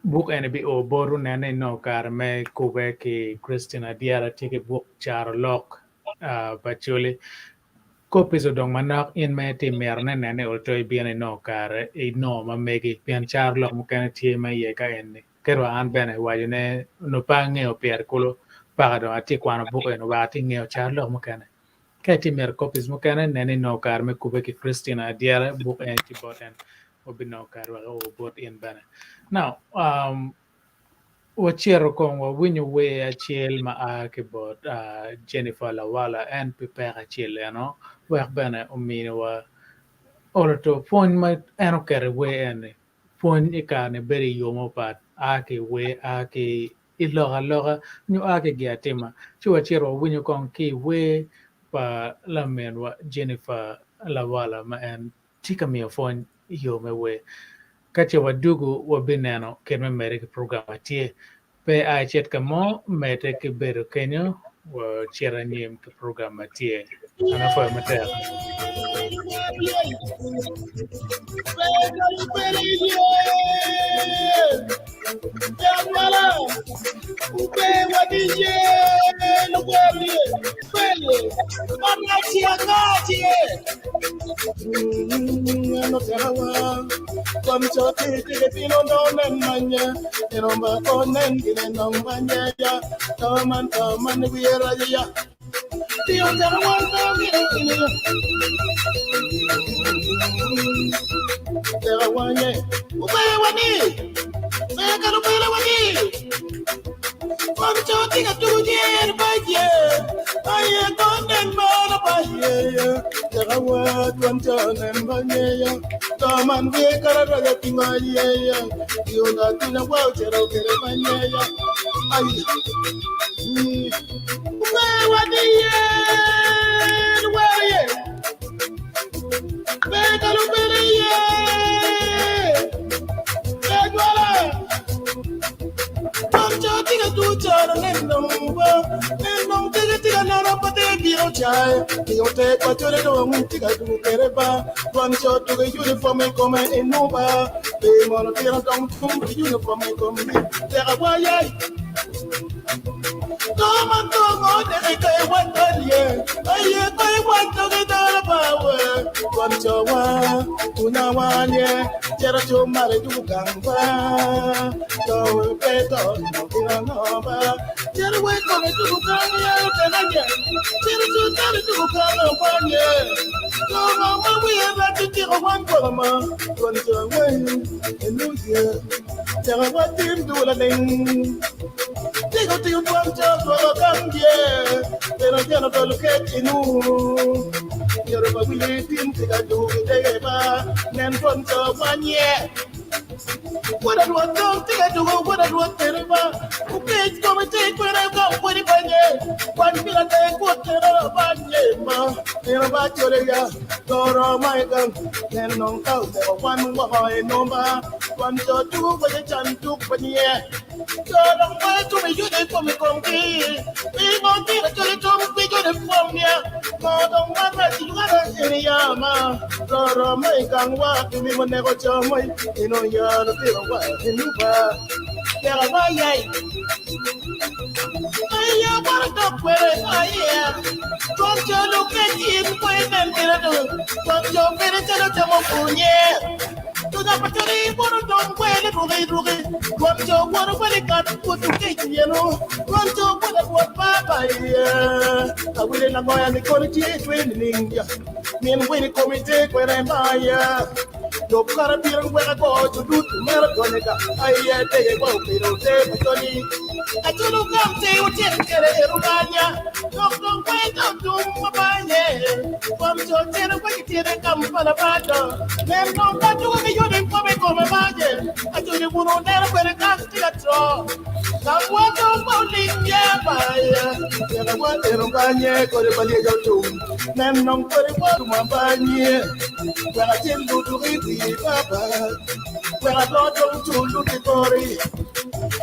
Buk eni bio botwu nene inongo kare me kube ki Christine Adyera tye ki buk carolok pa Acholi. Copies odong manok in ma itye mito ne nene oto ibino inongo kare inongo ma megi pien carolok mukene tye ma iye ka eni. Kadi wa an bene iwaco ne onongo pe angeyo pire kulu paka dong atye kwano buk eni wek atye ngeyo carolok mukene. Ka itye mito copies mukene nene inongo kare me kube ki Christine Adyera buk eni tye bot en. Wabinongo kare wek oo bot in bene. Now, um, wacito kong wawinyo wer acel ma a ki bot uh, Jennifer Lawala en pi peko acel eno wek bene ominiwa oloto pwony ma en oketo i wer eni. Pwony i kare-ni bedo i yo mapat a ki i wer, a ki i lok aloka nyo a ki i gin atima. Ci wacito wawinyo kong ki i wer pa laminwa Jennifer Lawala ma en tye ka miyo pwony i yo me wer. Ka ce wadugu, wabineno kit me medde ki program ma tye. Pe a icit ka mo, medde ki bedo kenyo, wacit anyim ki program ma tye. An apwoyo matek. Kom co cito kwa gityene Kampala bado. Nen kong ka tuko ki yudi kome kome maje. Acholi wunu neno kwede ka tye ka tro. Ka mwoto pa oling ye baya. Teka wa tero banye kode balye jo tum. Nen nong kode wa tuma banye. Weka chin lutu ki wi baba. Weka to tong chulu ki kori.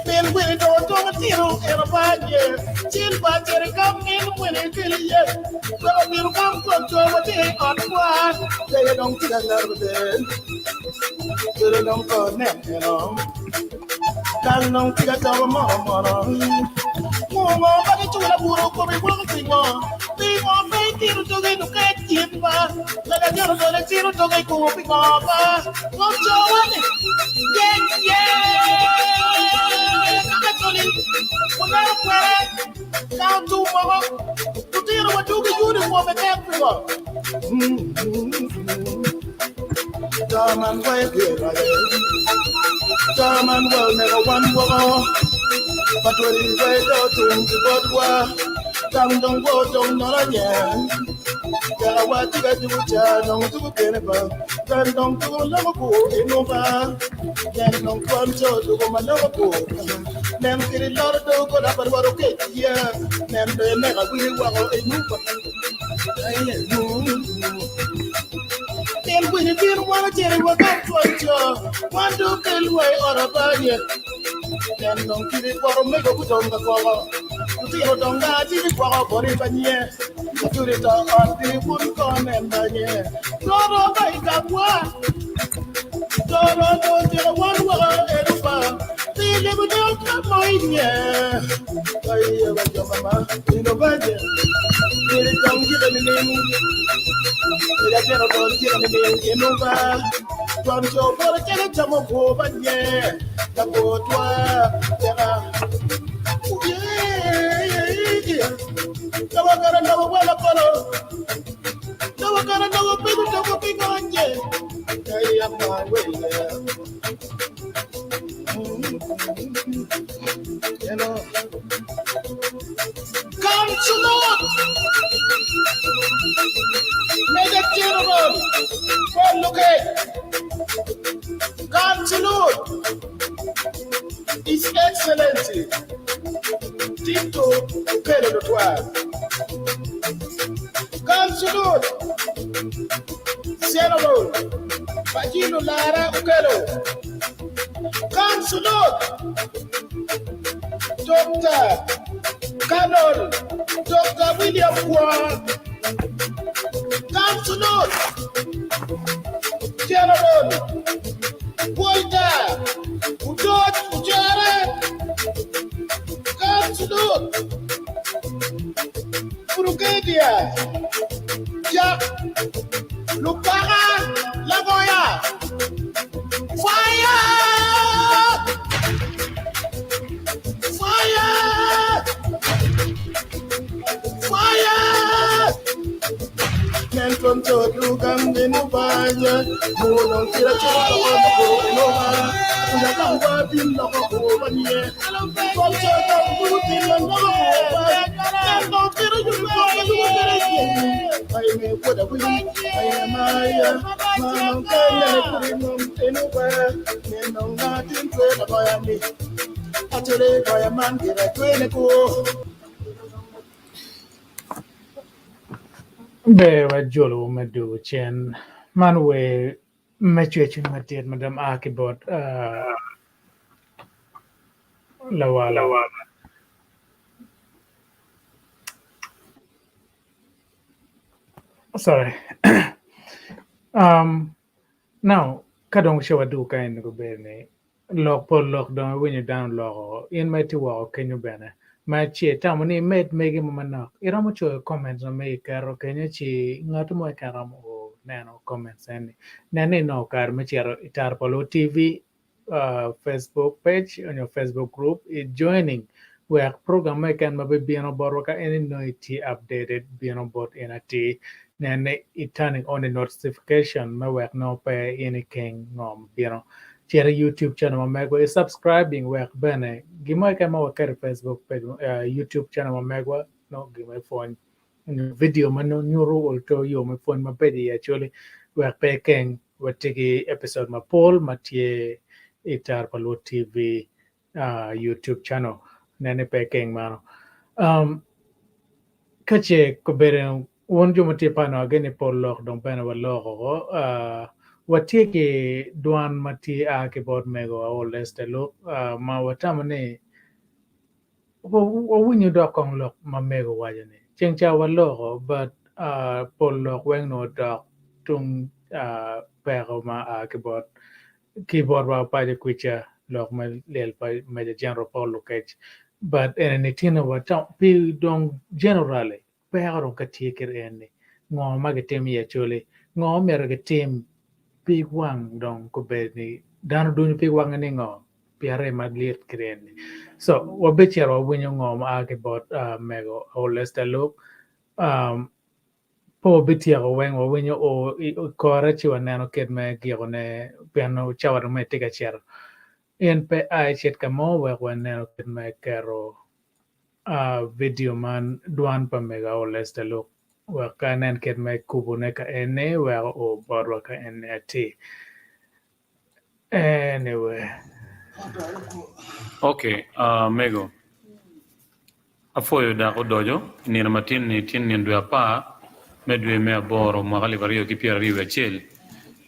Min wini do tong tiro ero banye. Chin ba chere kam min wini kili ye. Weka miru kam kom cho wa te ot kwa. Lele dong tira ngarbe. Lele dong ko nen eno. Kal nong tira tawa moro moro. Mungo ba ki chula buru ko mi wong tingo. Tingo pe tiro toge no ke chimba. Lele tiro tole tiro toge ko pi ko ba. Kom cho wa ni. Ye ye. Kaka choli. Unaro kwere. Kao tu mogo. Tutiro wa tugi yuni mo me tek pingo. Taman we Taman we nega wan wo. Patweri we do tum ti bodwa. Tang dong wo dong no la nye. Tera wa tiga tu cha dong tu kene ba. Tan dong tu lo ko inu ba. Nen nong kwan cho tu ko ma lo ko. Nen kiri lor do ko la par waro ke ya. Nen be nega wi wa ko inu ba. Ay nu. Nen wini bin wana chere wa kam tuan cho. Wan do kel wai ora banye. Nen nong kiri kwaro mego kudong ka kwaro. Kutiro dong ga tiri kwaro bori banye. Kuturi to on tiri pun konen banye. Toro bai kapwa. Toro to tira wan wa erupa. Tili bu deo ka moinye. Kai ba jo mama ino banye. Tiri tong jira ni ning. Tira tira tong jira ni ning ino ba. Tuan cho bora chere chamo ko banye. Ta ko twa tera. Yeah. Tawa kara nawa wala kolo. Tawa kara nawa pigu tawa pigu anje. Ay amma wele. You know. Come to Lord. Major General. Paul Luke. Come to Lord. His Excellency Tito Okello Lutwa. Come to Lord. General Pajino Lara Okello. Come to Lord. Dr. Colonel Dr. William Kwa. Come to Lord. General Walter Ujot Ujere. Come to Lord. Brigadier Jack Lupara Lagoya. Fire! Fire! Fire! Men from Chodu come the no banya. Mulong tira chora wala ko no ba. Una kang wa tin lo ko banye. From Chodu ku tin lo ko ba. Men don't tira yu ko yu tira ye. Ay me wada wi ay maya. Manong kanya kuri mong tenu ba. Men nong na tin twe la boya mi. Achole boya man tira twe ne ko. Be wajolo me du chen man we me chwe chin matit madam akibot lawala. Sorry. Now kadong she wadu ka en go bene lok po lok dong winyo down loko in ma ti woko kenyo bene ma chi tamo ni med megi mo manok iromo choyo comments ma megi kero kenyo chi ng'ato mo eka romo o neno comments eni nene no kar me chero itar polo TV Facebook page on your Facebook group i joining wek program me ken ma be bino borwa ka eni no iti updated bino bot en ati nene i turning on the notification me wek no pe ini king ngom bino chere YouTube channel ma megwa i subscribing wek bene gimo eken ma waketo Facebook page, YouTube channel ma megwa no gimo i phone nyo video ma nongo nyuto olto yo me pwony mabeco i Acholi wek pe ekeng. Watye ki episode mapol ma tye i Tara pa Luo TV YouTube channel. Nen ni pe ekeng mano. Um, ka ce kobedo wun jo ma tye pano ageni pol lok dong bene waloko ko. Uh, watye ki dwan ma tye a ki bot mego Aol Esther Luke uh, ma watamo ni Wawinyo dok kong lok ma mego waco ni, Ceng ca waloko, but pol lok weng nongo odok tung peko ma a ki bot ki botwa paco kwica lok me lyel pa Major General Paul Lokech. But eni ni tino wa pi dong generally peko dong ka tye kit eni ngo ma gitimo i Acholi, ngo myero gitim pig wang dong kobedo ni dano dunyo pig wange ni ngo? Pi arem madit kit eni. So wabicito wawinyo ngo ma a ki bot mego Lester Luke. Um, pe wabityeko weng wawinyo o i kore ci waneno kit me gikone pien cawa dong mere tye ka cito. In pe a icit ka mo wek waneno kit me keto vidio man dwan pa mego Lester Luke wek anen kit me kubone ka eni wek o botwa ka eni atir. Anyway. Ok, mego. Apwoyo dok odoco i nino matin-ni tyen nino dwe apar me dwe me aboro mwaka alip aryo ki pyeraryo wiye acel.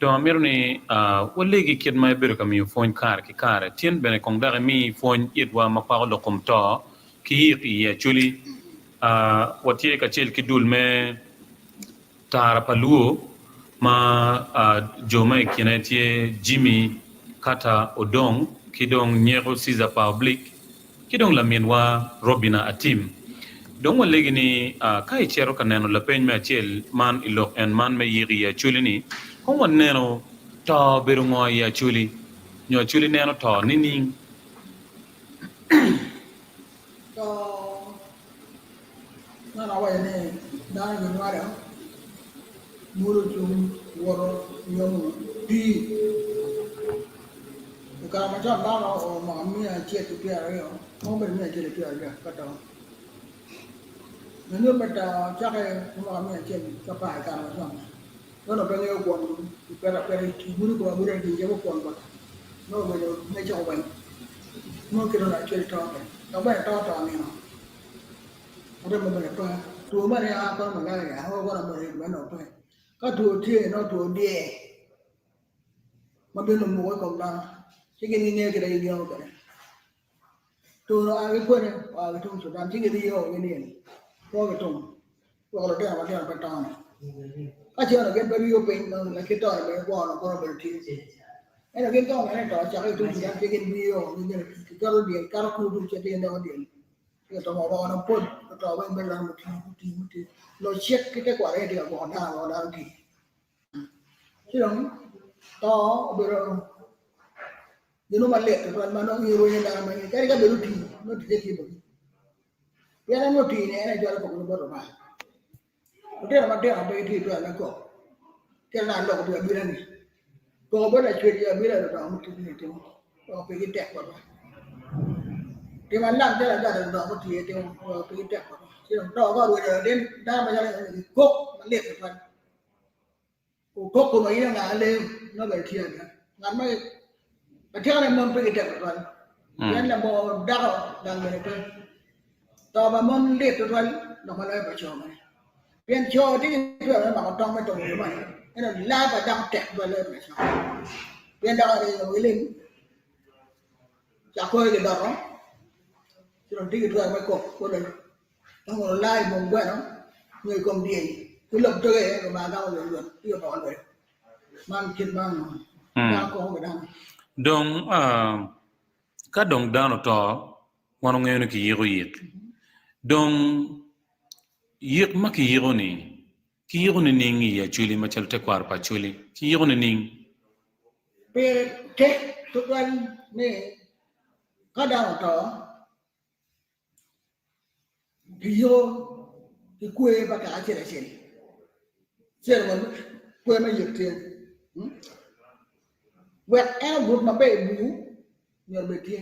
Dong amito ni walegi kit ma ibedo ka miyo pwony kare ki kare. Tyen bene kong dok imi pwony itwa ma kwako lok kom to ki yik i Acholi. Watye kacel ki dul me Tara pa Luo ma jo ma i kine tye Jimmy Carter Odong ki dong Nyeko Caesar pa Oblique ki dong laminwa Robina Atim. Dong walegi ni ka icito ka neno lapeny me acel man i lok en man me yik i Acholi ni, kong waneno to obedo ngo i Acholi nyo Acholi neno to nining? To Man awaco ni dano ginywalo mulo cung woto nyomo pii. I kare macon dano oo mwaka miya acel ki pyeraryo romo bedo miya acel ki pyeraryo ka to. Lanyut me to cakke ki mwaka miya acel ki apar i kare macon. Dano pe ngeyo kwon kipito apita igudo kome aguda giyabo kwon bote nongo obedo ngecce weng nongo kite onongo acel to kwede dok bene to to nino. Aremo bene pe, two meno a kono malaria o kono malaria meno pe. Ka two tye nongo two dyer ma bino muko i kom dano ci gin gingeyo kit ma gigengo kwede. Two-nu oa ki kwene oa ki tung Sudan ci giriyo gin eni kwo ki tung weko lutino matino pe to-ni. Ka ce onongo gin pe riyo piny nongo lakit to-ni bene kwo-nu kono obedo tye. Ento gin ka oneno ni to ocakke ki tung Sudan ci gin riyo giketo dyel kato kulu tung cel ci gin doko dyel. Locik ki tekwaro aye tye ka gwoko dano weko dano tii. Ci dong to obedo gin mo malit tutwal ma nongo in irwenyo dano ma in kadi ka bed otii nongo ticce tye boti pien en otii ni en aye cwalo koko bot Lubanga. Lutino matino pe gitye ki twero me kok kit ma aloko pi abila-ni. Koko bot Lacwec i abila ludongo mutini timo weko pigi tek botwa. Timo alam calo agada ludongo mutiye timo weko pigi tek botwa. Ci dong to ka orwenyo latin dano macalo en ni kok malit tutwal. Okok kun wa in anga aleyo nongo bene tye ada. Ngat ma atikane mon pigi tek tutwal pien labongo dako gang bene pe. To pa mon lit tutwal dok ma loyo pa co bene. Pien co tye ki twero me mako tong me tongo lumane ento laa pa dako tek tutwal loyo pa laco. Pien dako aye nongo gilim cak kore gidoto ci dong tye ki twero me kok Nongo olaa i bong gweno nyo i kom dyel ki lok doge Lubanga gamo lweny lwet ci omoko lweny. Man kit ma onongo dano koko ki dano. Dong ka dong dano oto, wan wangeyo ni kiyiko yik. Dong yik ma kiyiko-ni, kiyiko nining i Acholi macalo tekwaro pa Acholi? Kiyiko nining? Pire tek tutwal ni ka dano oto, Kiyiko ki kwer pa kaka acel acel kwer me yik tye wek en obut maber i bur myero obed tye.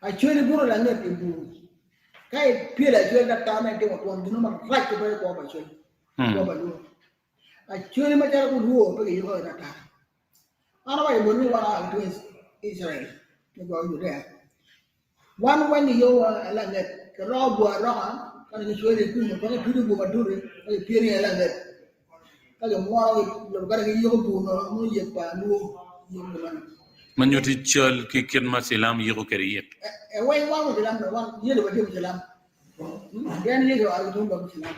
Acwali buto langet i bur. Ka ipyelo Acholi ata ma itimo twon gin mo marac tutwal i kwo pa Acholi, kwo pa Luo. Acholi macalo ku Luo pe giyuko ki ata. An awaco boti ni wan aa ki tung Icrael me gwoko Judea. Wan weng giyowa alanget, kiroko bur aroka ka dong gicweri i kumo, ka gitudo bur matut ka gipyelo iye alanget, ka gimwono lobo ka dong giyiko bur nono nongo yek pa luo yek kumeno. Ma nyutti cal ki kit ma cilam yiko kwede yik. E weng wan wucilam dong wan Yecu watye mucilam. Pien Yecu oa ki tung bot mucilam.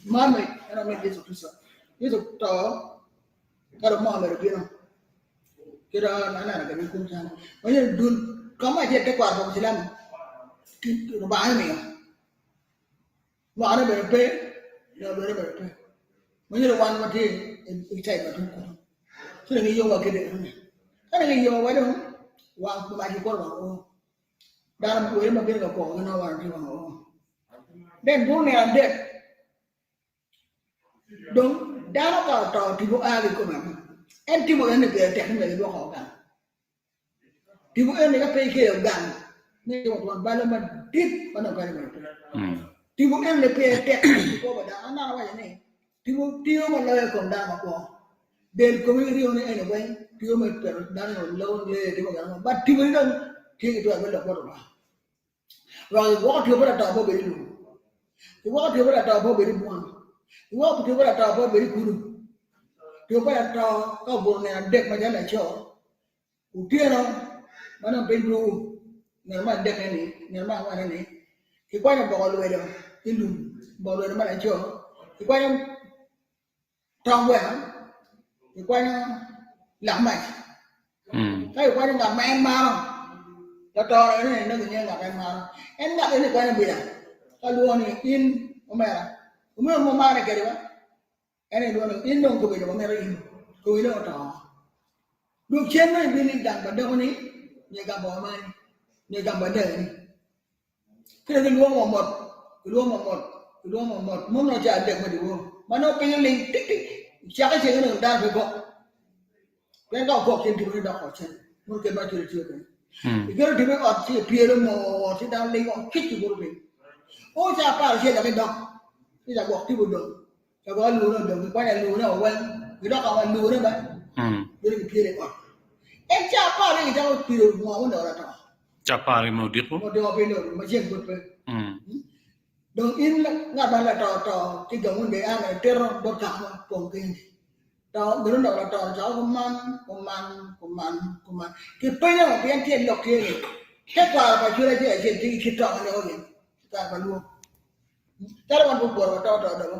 Muhammad en aye Yecu Kricito. Yecu oto ka dong Muhammad obino. Kit ma aneno kwede ki kom cam. Manyen dul ka mo acel tekwaro pa Mucilam ki Lubanga aye omiyo. Mwakane bene pe, nino bene bene pe. Manyen wan watye i cait ma tung kunu. Ci dong giyowa kede enoni. Ka dong giyowa dong, wang mac kikoro wang oo. Dano wele ma bino ka koko ginongo wan watye wang oo. Then bur nino adek Dong dano ka oto tipo a ki i kome woko. En timo eni pire tek ni myero gidwok woko gang. Tipo eni ka pe ikelo gang ni itimo twon balo madit ma nongo kadi mere pe. Tipo eni pire tek i kwo pa dano. An dong awaco ni tipo tiyo ma loyo i kom dano makwo. Del komi ki ringo ni eni weng tiyo me pito dano nyo loo lee timo gin ango but tipo ni dong tye ki twero me lok bot Lubanga. Wek igwoko two pa lato pe obed i lum, igwoko two pa lato pe obed i bunga, igwoko two pa lato pe obed i kulu. Two pa lato ka obuto nino adek macalo laco, otyeno ma dong piny tur nino me adekke-ni, nino me angwenne-ni, kikwanyo boko lwedo ki lum, boko lwedo ma laco, kikwanyo tong gweno, kikwanyo lak mac. Ka kikwanyo ngat ma en maro, lato eni nongo kingeyo ngat ma en maro. En ngat eni kwanyo bila ka lwongo ni in omera, omera ma wamare kwede wa, en aye lwongo ni in dong kobedo wamito in, komi dong oto. Dong cen nongo ibino i gang pa dakoni nyo i gang pa mamani nyo i gang pa dani. Ci dong gilwongo wa mot, gilwongo wa mot, gilwongo wa mot, mono nongo cawa adek me dyewor, ma nongo piny oling tik-tik, cakke ceng onongo dano pe kok, pien ka okok cen tipone dok ot cen, mono kit ma acwele tiyo kwede. Iketo tipo i ot ci ipyelo mot ci dano lingo kic kibuto piny. O cawa aparacel dok idok, ci lagwok tipo odong, lagwok alurune odong, kikwanyo alurune o weng, gidok ka alurune ba, bedo gipyelo i ot. En cawa apararyo gicako pido ngo ma onongo lato. Ca apar me odiko. Odiko piny dong ma ceng pud pe. Dong in ngat ma lato to ki gang onde a mere tito bot kaka ma pong piny ni. To gin onongo lato cako kuman kuman kuman kuman. Ki penyo pien tyen lok tye ni tekwaro pa cwiny acel acel tye ki kit to ma neko gin tekwaro pa luo. Calo wan pud bworo wa to to dobo.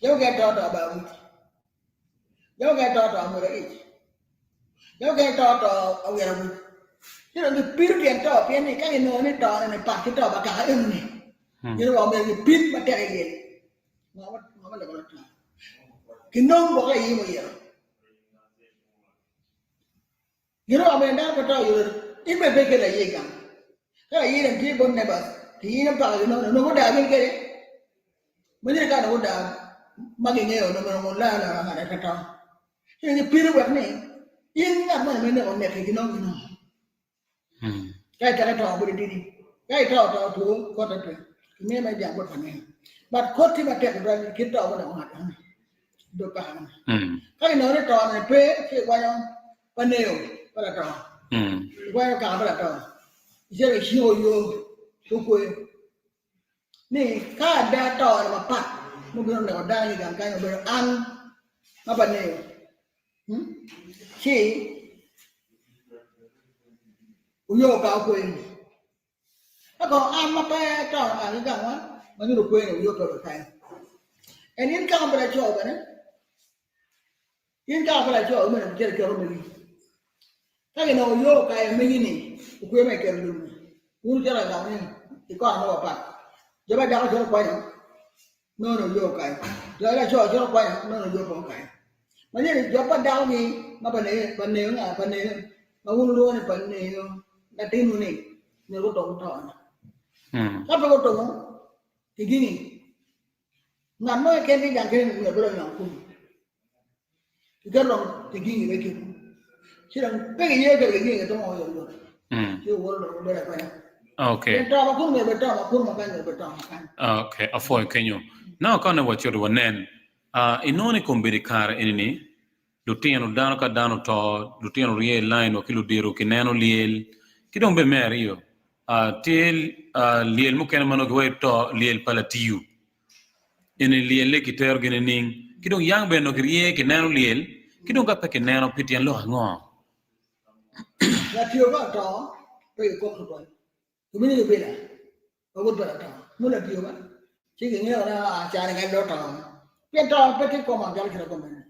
Jo mukene to to bar wic. Jo mukene to to amwoda ic. Jo mukene to to awira wic. Ci dong gipido tyen to pien ni ka ginongo ni to eni pat ki to pa kaka enoni, gin wa omyero gipid matek i lyel. Ngo ma loko to? Kinong gwok aye muyito. Gin oromo bene dano pe to oyot in bene pe ikelo aye i gang. Ka aye dong tye bot neighbors ki in paka gi nono nongo gudaa gin kede. Manyeni ka nongo gudaa ma gingeyo nongo nongo laa laa ngat aye pe to. Ci dong gipito wek ni in ngat moni ma ineko oneki ginong ginongo. Ka iteke to pud itidi. Ka ito to two kote pe. Kimiyo me jang bot familia. But kot tye matek tutwal i kit to muneko ngat enoni. Dog kaka moni. Ka ginongo ni to ni pe ci ikwanyo pa neyo pa lato. Ikwanyo kaka pa lato. Icito iciko yo okwe ni ka ada to ni mapat mubino neko dano i gang kany obedo an ma pa neyo. Ci oyo ka okwe ni. Ka kono an ma pe ato aa ki gangwa ma nyuto kwe ni oyo pe wa kany. En in kaka pe laco bene, in kaka pe laco mene icito iketo megi. Ka ginongo oyo okayo megi ni okwe ma iketo lum ni, wun wucito ka gamo ni i kona mo mapat. Jo ma dako cito kwanyo nono oyo okayo, jo ma laco cito kwanyo nono oyo pe okayo. Ma nyeri jo pa dako gi ma pa neyo nga pa neyo ma wun wulwongo ni pa neyo latinwu ni myero gutung to-ni. Ka pe gutungo kigingi ngat mo keken ki i gang kene myero bed onyong kunu. Kiketo dong kigingi me kinu. Ci dong pe kiye keto kigingi tungo oyotoyot. Ci owoto dong obedo agonya. Okay. Pien to ma kunu myero obed to ma kunu ma kany myero obed to ma kany. Okay, apwoyo kenyo. Now ka onongo wacito wanen, ah, inongo ni kombeddi kare eni-ni, lutino dano ka dano oto, lutino rye i lain wa ki ludito kineno lyel. Ki dong bene me aryo, ah, tye ah, lyel mukene ma nongo giwaco to lyel pa latiyo. Eni lyelle kitero gi nining? Ki dong yang bene nongo kirye kineno lyel, ki dong ka pe kineno pi tyen lok ango? Latiyo ka oto pe gikok tutwal. Gimini gibila ma wod pa lato. Nongo latiyo ba ci gingeyo ni aa cani kany dong oto. Pien to pe tye kwo man calo kite komene.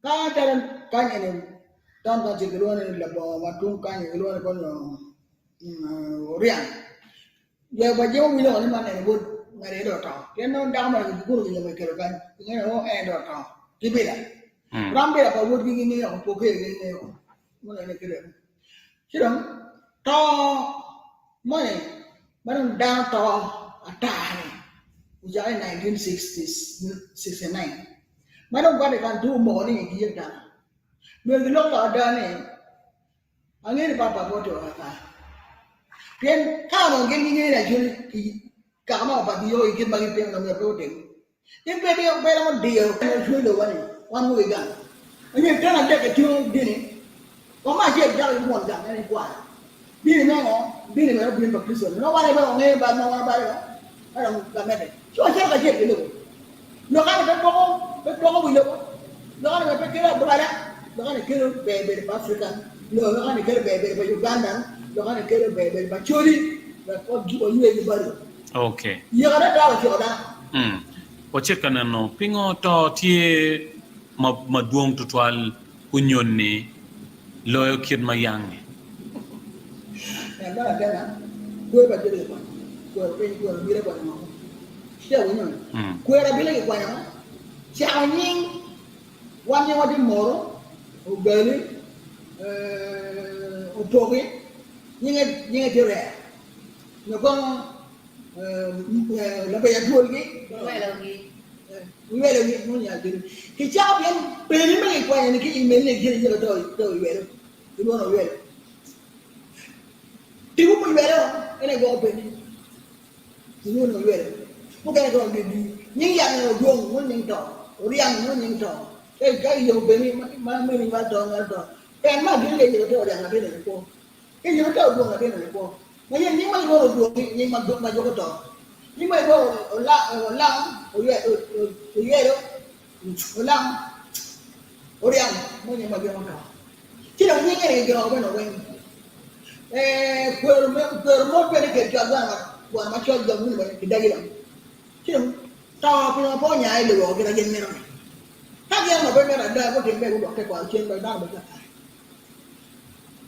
Ka calo kany eni town council gilwongo ni labongo ma tung kany gilwongo ni kono oryang. Jo pa jemo winyo ni man eni wod ngat eni dong oto. Pien nongo dako ma giguno ginyomo gikelo kany gingeyo ni oo en dong oto. Gibila. Ram bila pa wodgi gingeyo poke gingeyo. Mono ene kite. Ci dong to moni ma dong dano to ata-ni ocakke i 1969 ma dong Vatican II omoko ni giyek dano. Myero gilok lok ada ni angeyo ni Papa pe otimo kakare pien ka onongo gin gingeyo ni Acholi kaka mo pa giyoko i kit ma gitimo onongo myero pe gutim. Gin pe romo diyo cwiny lobo-ni wan mogo i gang. Onyo tyen adek itingo dini, kong me acel cako ki won gang en ikwaro. Dini me ngo? Dini me obin pa Kricito. Nongo wan aye pe wangeyo bal ma wan wabalo ka dong gamete. Ci wacito kacel ki lobo. Lokane pe poko, pe poko wi lobo. Lokane pe kelo abala. Lokane kelo ber bedo pa African. Lokane kelo ber bedo pa Ugandan. Lokane kelo ber bedo pa Acholi. Wek waywe ki balo. Okay. Yek adada ociko dano. Mm. Wacit ka neno pingo to tye ma madwong tutwal onyoni loyo kit ma yang-ngi. En bene atena, kwer pa Jodi kikwanyo, kwero piny, kwero abila kwanyo ngo? Ite awinyo ni? Kwero abila kikwanyo ngo? Cako nying, wan nyingwa tye Moro, Ogali, Opoki, nyinge nyinge tye Rer. Nyo kono labedo adwolgi, Iwelogi, nongo nya kene. Kicako pien peni ma kikwanyo ni ki email ni gin aye to iwelo, kilwongo iwelo. Tipo pa iwelo en aye gwoko peni. Kilwongo iwelo. Mukene kono di nying yat ni odwong nongo nying to, oryang nongo nying to. Ka iyubo peni ma meni nywal to nywal to. En ma gin aye to oryang latin ni kwo. Ka iyubo to odwong latin ni kwo. Ma yen nying ma ilwongo odwongi nying ma ma juko to. Nying ma ilwongo olang oyelo olang oryang mo nying ma gengo to. Ci dong nyinge ni gigengo bene weng. Kwero kwero mo bene kel cwal gweno gweno macol dong muni bene kidagi dong. Ci dong to pingo pe onya i lobo gin ma gin mito ni. Ka gin onongo pe mito ada gutim be gudok tekwaro cen bene dano bene kakare.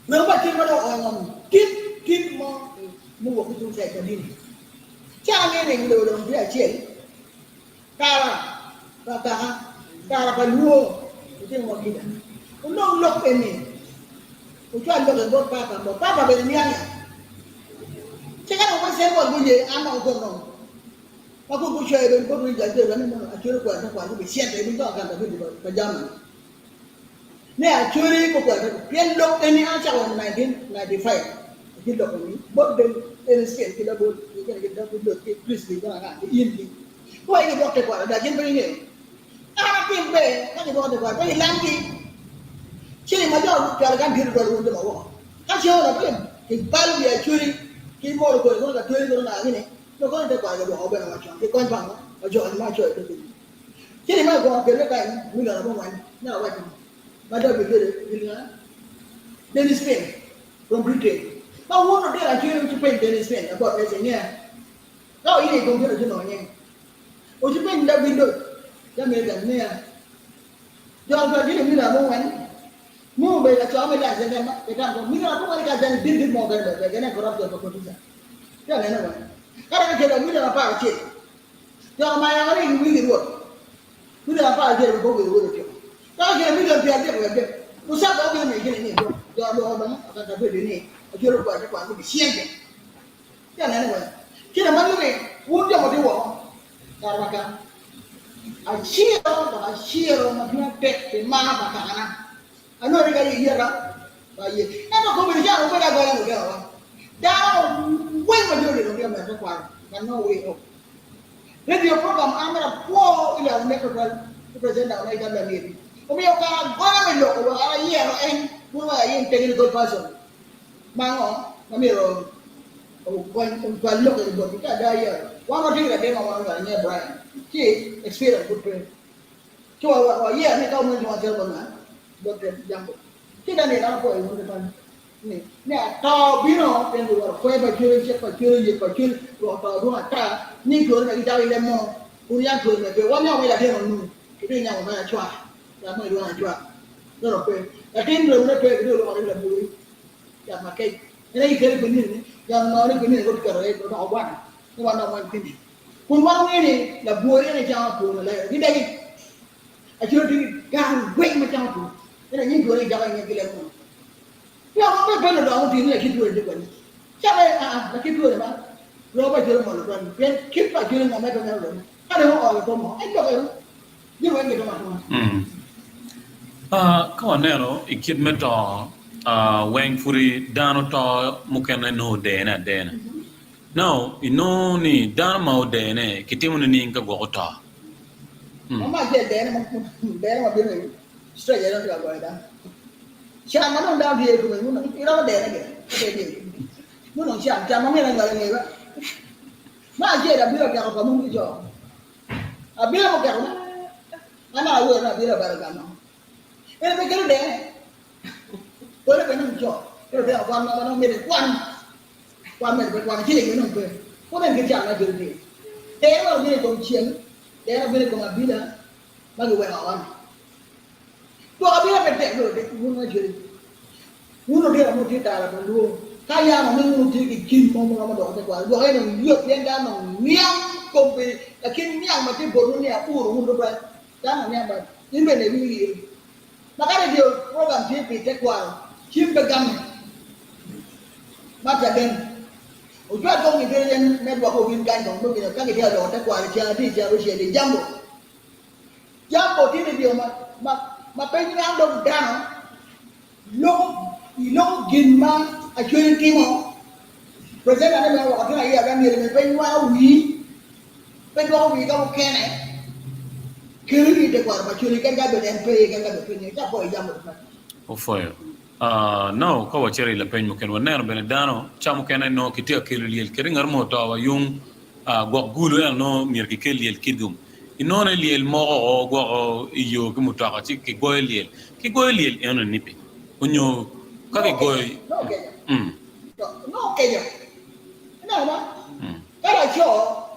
Meno pa cik ma dong oonyo ngom tit tit mo muwok ki tung cai pa dini. Ca ange ni wi lobo dong tye acel, kara pa kaka, kara pa luo, lutino wa gida. Wunong lok eni, wucwal lok eni bot papa mo, papa bene niang ya. Ci ka dong wecen bot guye an dok okok dong. Ma kun gucoyo bene bot winjo acel ni mono acwero kwero tekwaro gubi cente ibin dok accountability pa Germany. Me Acholi gukwero ni pien lok eni an acako i 1995 ki lok eni bot del eni Spain ki labol ki kene ki dog lok ki Chris ki anga ki in ki wa i gwok tekwaro da gin pe gingeyo an atim ber ka gidwoko tekwaro pe gilam gi ci ma jo cwalo kan tye tutwal wun jo ma woko ka ce ono pe kibalo wi Acholi ki moro kodi kono ka tweri kono nga gini no kono tekwaro gidwoko bene wa con ki kony pa ngo pa jo ma coyo toki Ci ma gwoko kede kany million abongwen me awaco ma dok gikelo gin Dennis Payne from Britain. Ma wun lutino acel wuci peny Dennis Payne about this inge ka oyinyo i computer ci nongo nying. Wuci peny dog Windows ki America inge jo ocwalo ciling million abongwen mu obedo ka coko me tax keken ma kitam ko million abongwen ka jani dit dit mo kene bene kene corruption pa producer. Ci anene weng. Ka dok kikelo million 11 Jo ma yamo ni giwinyo Rwot, million 11 wek guwil wod otyeko. Dok i kine million 33, Musaka obino miyo gin ni dong jo lwoko dong akakabedi ni acwalo kwaro te kwaro gubi cente. Ci anene weng. Kine ma nonge wun jo ma tye woko kare ma ka aciro dok aciro ma cwinya tek pi mar pa kakana. Anongo ni kadi iyeta pe aye. Ento kombeddi ca wubedo agoya lutinowa. Dano weng ma joni dong tye ka medo tekwaro but no way out. Radio program an mere apwo i laro nek tutwal ki presenter wa me Uganda ni omiyo kare agonya me loko wek an ayero en wun wek aye in technical person ma ngo ma myero okony ocwal lok eni botgi ka ada ayero wan watye ki latin ma wan onywalo nyinge Brian ci experience pud pe ci wayero ni ka omyero wacito bot nga bot jambo ci Daniel an apwoyo wun tutwal. Ni, ni ato bino, pien giwoto kwer pa cwiny, cik pa cwiny, yik pa cwiny, rwok to dwong ata, ni twoni ma gicako i leb mo, kun yam twoni me pe. Wanyamo wai latin onu, kibino nyamo mere acwak, yat mo ilwongo acwak, ento pe. Latin remone pe, kibino lwoko ni laburi, yat ma kec. En aye kikelo i kwinini ni, yam onongo ni kwinini ko kiketo iye odoko bwana, ni wan dong wan kwinini. Kun wan wangeyo ni labwor en aye camo two malaria, gidegi. Acel tye ki gang gweng ma camo two, ento nying twoni gicako i nge ki leb mo. Lok ma pe pelo dong otini lakit twoni tye kwede. Calo aa lakit twoni ma roo pa cwero molo twoni pien kit pa cwero ngo ma pe mito remo. Ka dong oo i kom mo en lok eno jami weng gitimo atima. Ka waneno i kit me to weng pudi dano to mukene nongo odene adena. Now inongo ni dano ma odene kitimo nining ka gwok oto? Ma acel dene ma bino i stretch aye dong tye ka goyo dano. Can ma dong dano tye i kome nongo iromo dene gire ka pe itye i kome. Nongo dong can, can ma myero anywali nge ba. Me acel abila okeko pa mon ki co. Abila mukeko na, an dong awero ni abila obalo gang mo. Ene pe kelo dene. Pole pe nongo co, kelo deno kwan mo ma nongo mitte kwan. Kwan mere pe kwan, ciling bene nongo pe. Pud en ki can ma kelo tye. Dene ma obino i kom ceng, dene obino i kom abila ma giweko oko-ni. Gwok abila pe tek loyo tek wun ma cweri. Wun lutino ma wutye tara pa luo, ka yam omi wun wutye ki cim mo muromo doko tekwaro, gwok en dong yot pien dano dong niang kom pi lakin niang ma tye botwu ni auro wun tutwal. Dano dong niang ba in bene iwinyo in. Ma ka radio program tye pi tekwaro, cim pe gamme. Ma caden, ocwal kong gitye yen me dwoko obin kany kong me winyo ka gitye ka loko tekwaro i ceng adi, ceng abicel i jambo. Jambo tye radio ma ma ma pe nywako dog dano loko iloko gin ma Acholi timo. Presenter ne bene woko tye aye ada myero bene pe nywako wii pe dwoko wii ka mukene kelo ni tekwaro pa Acholi kadi ka bed en pe iye kadi ka bed pe iye ca pwoyo jambo tutwal. Opwoyo. Ah, now ka wacito i lapeny mukene waneno bene dano ca mukene nongo kitye ka kelo lyel kadi ngat mo oto wa yung ah, gwok gulu ento nongo myero kikel lyel kitgum. Inongo ni lyel moko o gwoko i yo ki mutoka ci kigoyo lyel. Kigoyo lyel eno ni pi onyo ka kigoyo Nongo okeco. Nongo okeco. Ineno ba? Ka laco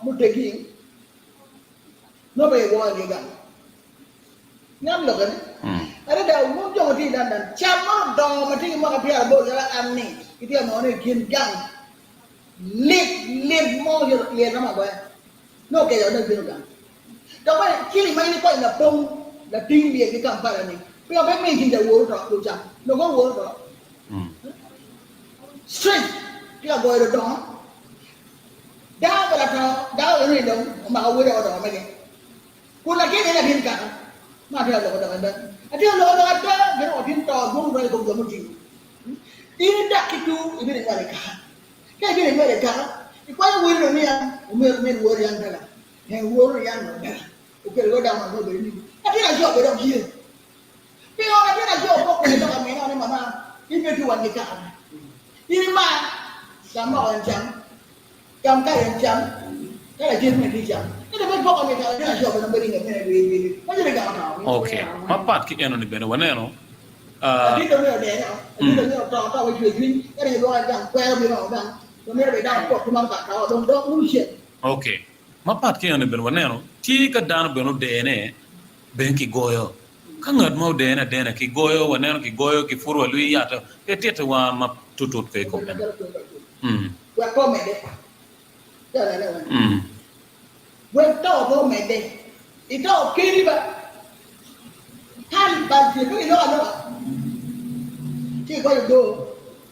muteggi nongo pe kiwongo i gang. Niang lokke ni, Adada wun jo ma tye i London, can man odongo ma tye ki mwaka pyeraboro calo an ni, kitye ka nongo ni i kin gang lit lit mo lyel romo agoya. Nongo okeco dong bino gang. Dok bene ciling ma in ikwanyo lapong lating lyel ki Kampala ni pingo pe imiyo cing laworu to lucam? Nongo woru to. Straight tye ka goyo ludongo. Dako pa lato, dako eno ni dong omako wode odongo mege. Kun latin en latin kaka ma atye ka loko dok ada. Atye ka loko dok ada gin otin to dwong twal i kom jo mutii. In idak ki tur ibino inywalo i kaka. Ka ibino inywalo i kaka, ikwanyo welo dong niya omyero omed woro yan dala. En woro yan dong dala. Okelo go dako man obedo ni latin aco be dok ye. Pingo latin aco pok kwede dok amina ni mama in pe itye wan ki kaka na. In imar cam moko en cam. Cam kare en cam, ka lacen bene tye cam. Ento pe ipoko ni kare me aco bene bedo i nget mene wii ma joni gamo to. Ok, mapat ki eno ni bene waneno. Latin dong myero odene o, latin dong myero oto to me cwer cwiny, ka dong ilwongo en gang kwero bino o gang, dong myero bed dano opot kumalo ka to dong dok wun cen. Ok, mapat ki eno ni bene waneno tye ka dano bene odene bene kigoyo. Ka ngat ma odene adena kigoyo, waneno kigoyo, kipuro alwi yat, pe tite wa ma tutut pe i kom eno. Wek pe omedde. Wek to pe omedde. Ito keni ba. Hal bal tye pe giloko aloka. Ci ikwanyo doo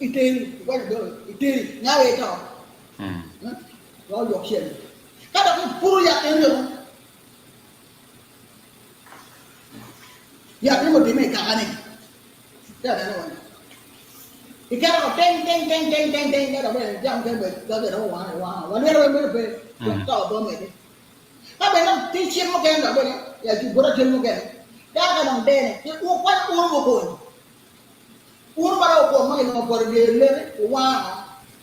iteri, ikwanyo doo iteri, nga aye ito. Wek oyok cen. Ka dok ipuro yat eno yomo. Yat eno otime i kaka ni. Iketo ko teng teng teng teng teng teng ka dok bene jam mukene bene ka bene owang owang wa lwero weng bedo pe wek to pe omedde. Ka bene dong tye cik mukene dok bene i acu but acel mukene dano ka dong dene ci wukwanyo unu wukony unu ma dong okon ma kinongo poto i dye lwete wuwango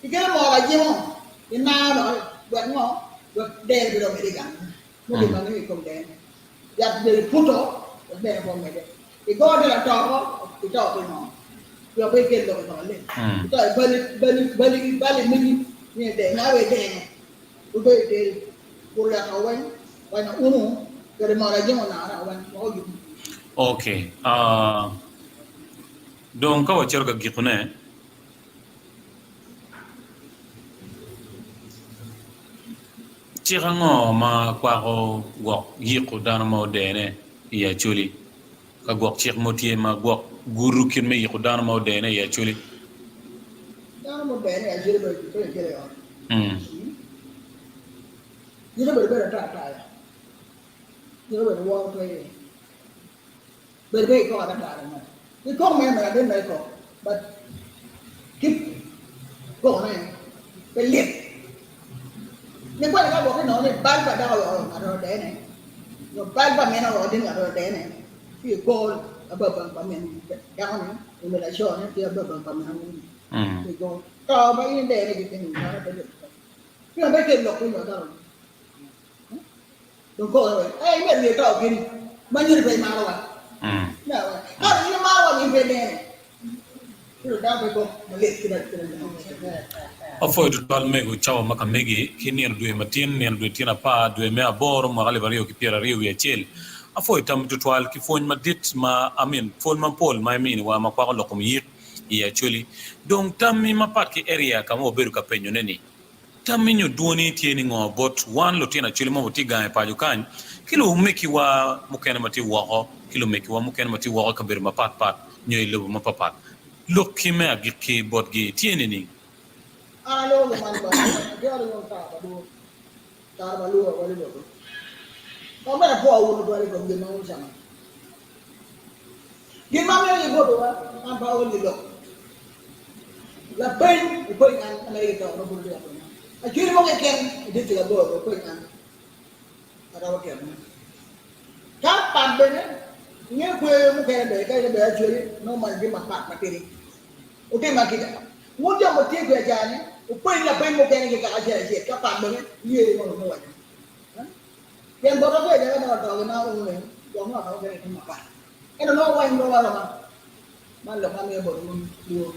iketo moo lajingo inango dok wek ngo wek dene pe dong omedde i gang mo gin ma ngeyo i kom dene yat bedo puto wek dene pe omedde. Igo dong ato oko, ito pingo? Wek pe ikel lok i kom alem. Ito i bali, bali, bali, bali megi, ni ede, nga we idene. Wubedo i del, wuleko weng, wanyo unu, kede moro ajemo nara weng, woko gimu. Ok, ah, dong ka wacito ka gikone, cik ango ma kwako gwok yiko dano ma odene i Acholi? Ka gwok cik mo tye ma gwok gudo kit me yiko dano ma odene i Acholi. Dano ma odene i Acholi bedo pe kikelo i ot. Yiko bedo bedo ata ata ya. Yiko bedo woro pe iye. Bedo pe kikoko ata ata mo. Kikoko mere mere adem mere kok but kit koko ne pe lit. Nikwalo ka gwok inongo ni bal pa dako oweko ngat odene nyo bal pa mine oweko tin ngat odene ci ikol ababang pa min dako ni nyo laco ni ki ababang pa min ni ci ikol to ma in idene ki keni mano pe lit pien pe kel lok pinyo dako dong koko ni ee imedo ye to keni ma nyuto pe imaro wa ka in imaro wa in pe inene. Apwoyo tutwal mego cawa ma ka megi ki nino dwe matin, nino dwe tyen apar dwe me aboro mwaka 2021. Apwoyo tammi tutwal ki pwony madit ma amin pwony mapol ma iminiwa ma kwako lok kom yik i Acholi. Dong tammi mapat ki area ka ma wabedo ka penyo ne ni. Tammi nyo dwoni tye ni ngo bot wan lutino Acholi ma watye gang i paco kany ki lumekiwa mukene ma tye woko ki lumekiwa mukene ma tye woko i kabedo mapat pat nyo i lobo mapapat. Lokki me agikki botgi tye nining? An aloko ki man bot atero wun kare pa dwong, kare pa lworo wal i lobo. Kong bene apwo wun tutwal i kom gin ma wucamo. Gin ma amito ibotowa, an pe aol ki lok. Lapeny ipeny an amedde ki to nongo pud atye ka pwonyo. Acwiny mo keken i distrik aboro ipeny an aromo titone. Ka pat bene, inge kweyo mukene bene kadi bed acwali nongo manyo jami mapat matidi. Wutimma kica. Wun jo ma wutye kwede ca-ni, wupeny lapeny mukene ki kaka acel acel, ka pat bene wuye ngo me wacone. Pien bota kwede ka dong ato gin ma auno-ni, jo me ot mukene gitimo mapat. Ento nongo weng rom aroma. Man lok ma amiyo bot wun luo.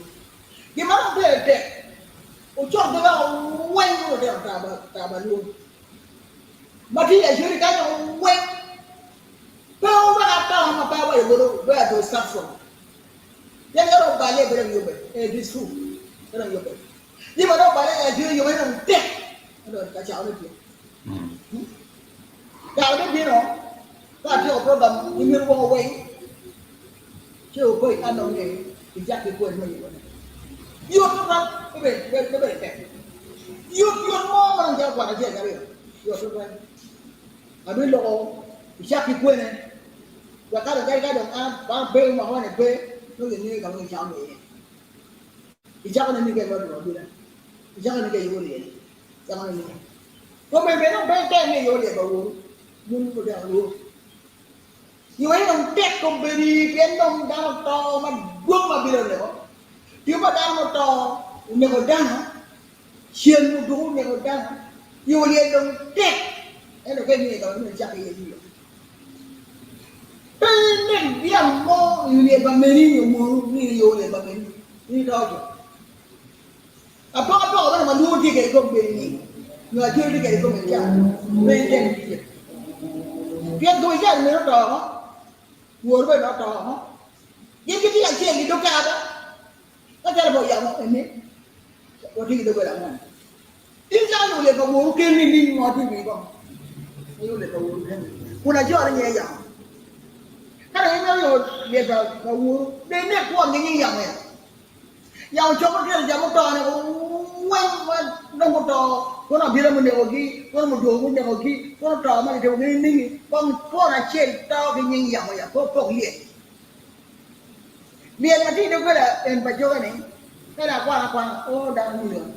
Gin ma dong pire tek, wucok doga weng wun lutino tar pa luo ma tye i Acholi kany weng. Pe wuwek ata ma pe awaco botwu where to start from. Pien ka dong oballe pe dong yubbe. It is true. Pe dong yubbe. Jami ma dong oballe i Acholi yubbe dong tek. Ento ka cakone tye. Kare bibino ka atyeko program i myero woko weng ci wupeny an dong ni icak ki kwed me yubone. Yot tutwal pe bedo tek. Yot yot mo ma dong calo kwano acel ki aryo yot tutwal. Abiloko icak ki kwene wek ka dong kadi ka dong an pe omako ni pe nongo ingeyo ka ma icako iye. Icako ni ka imito abila, icako ni ka iyubo lyel. Kome bene pe tek ni yo lyel pa woru, wun lutino luo. Yo dong tek kobedi pien dong dano oto madwong ma abila oneko. Tipo pa dano muto oneko dano, cen muduku oneko dano. Yo lyel dong tek ento ka ingeyo ka ma myero icak iye ci yot. Pe inek dyang mo i lyel pa meni nyo moru ni iyo lyel pa meni in ito co. Apokapoka meno ma lwongo tye kwede i kom bedi-ni nyo acwele tye kwede i kom Ecau pe item tye. Pien kom Ecau meno oto oko, woro bene oto oko. Gin gitye kacel i dog kaka ka calo pa oyamo eni, watye ki doggola angwen. In calo nyo lyel pa woru keni nining ngo tye i wii kong? Nyo lyel pa woru keni kun acore nyen yamo. Ka dong imito nyo lyel pa woru, dong inek kwon ki nying yamo ya. Yam ocoko tyen jo muto-ni weng ma dong guto, kono abila munekogi, kono mudwogo munekogi, kono to ma kitimogi nining-ngi, kong twon acel to ki nying yamo ya pe opok lyel. Lyel ma tye i doggola en pa joga-ni, Ka dong akwano akwana, oo dano milion.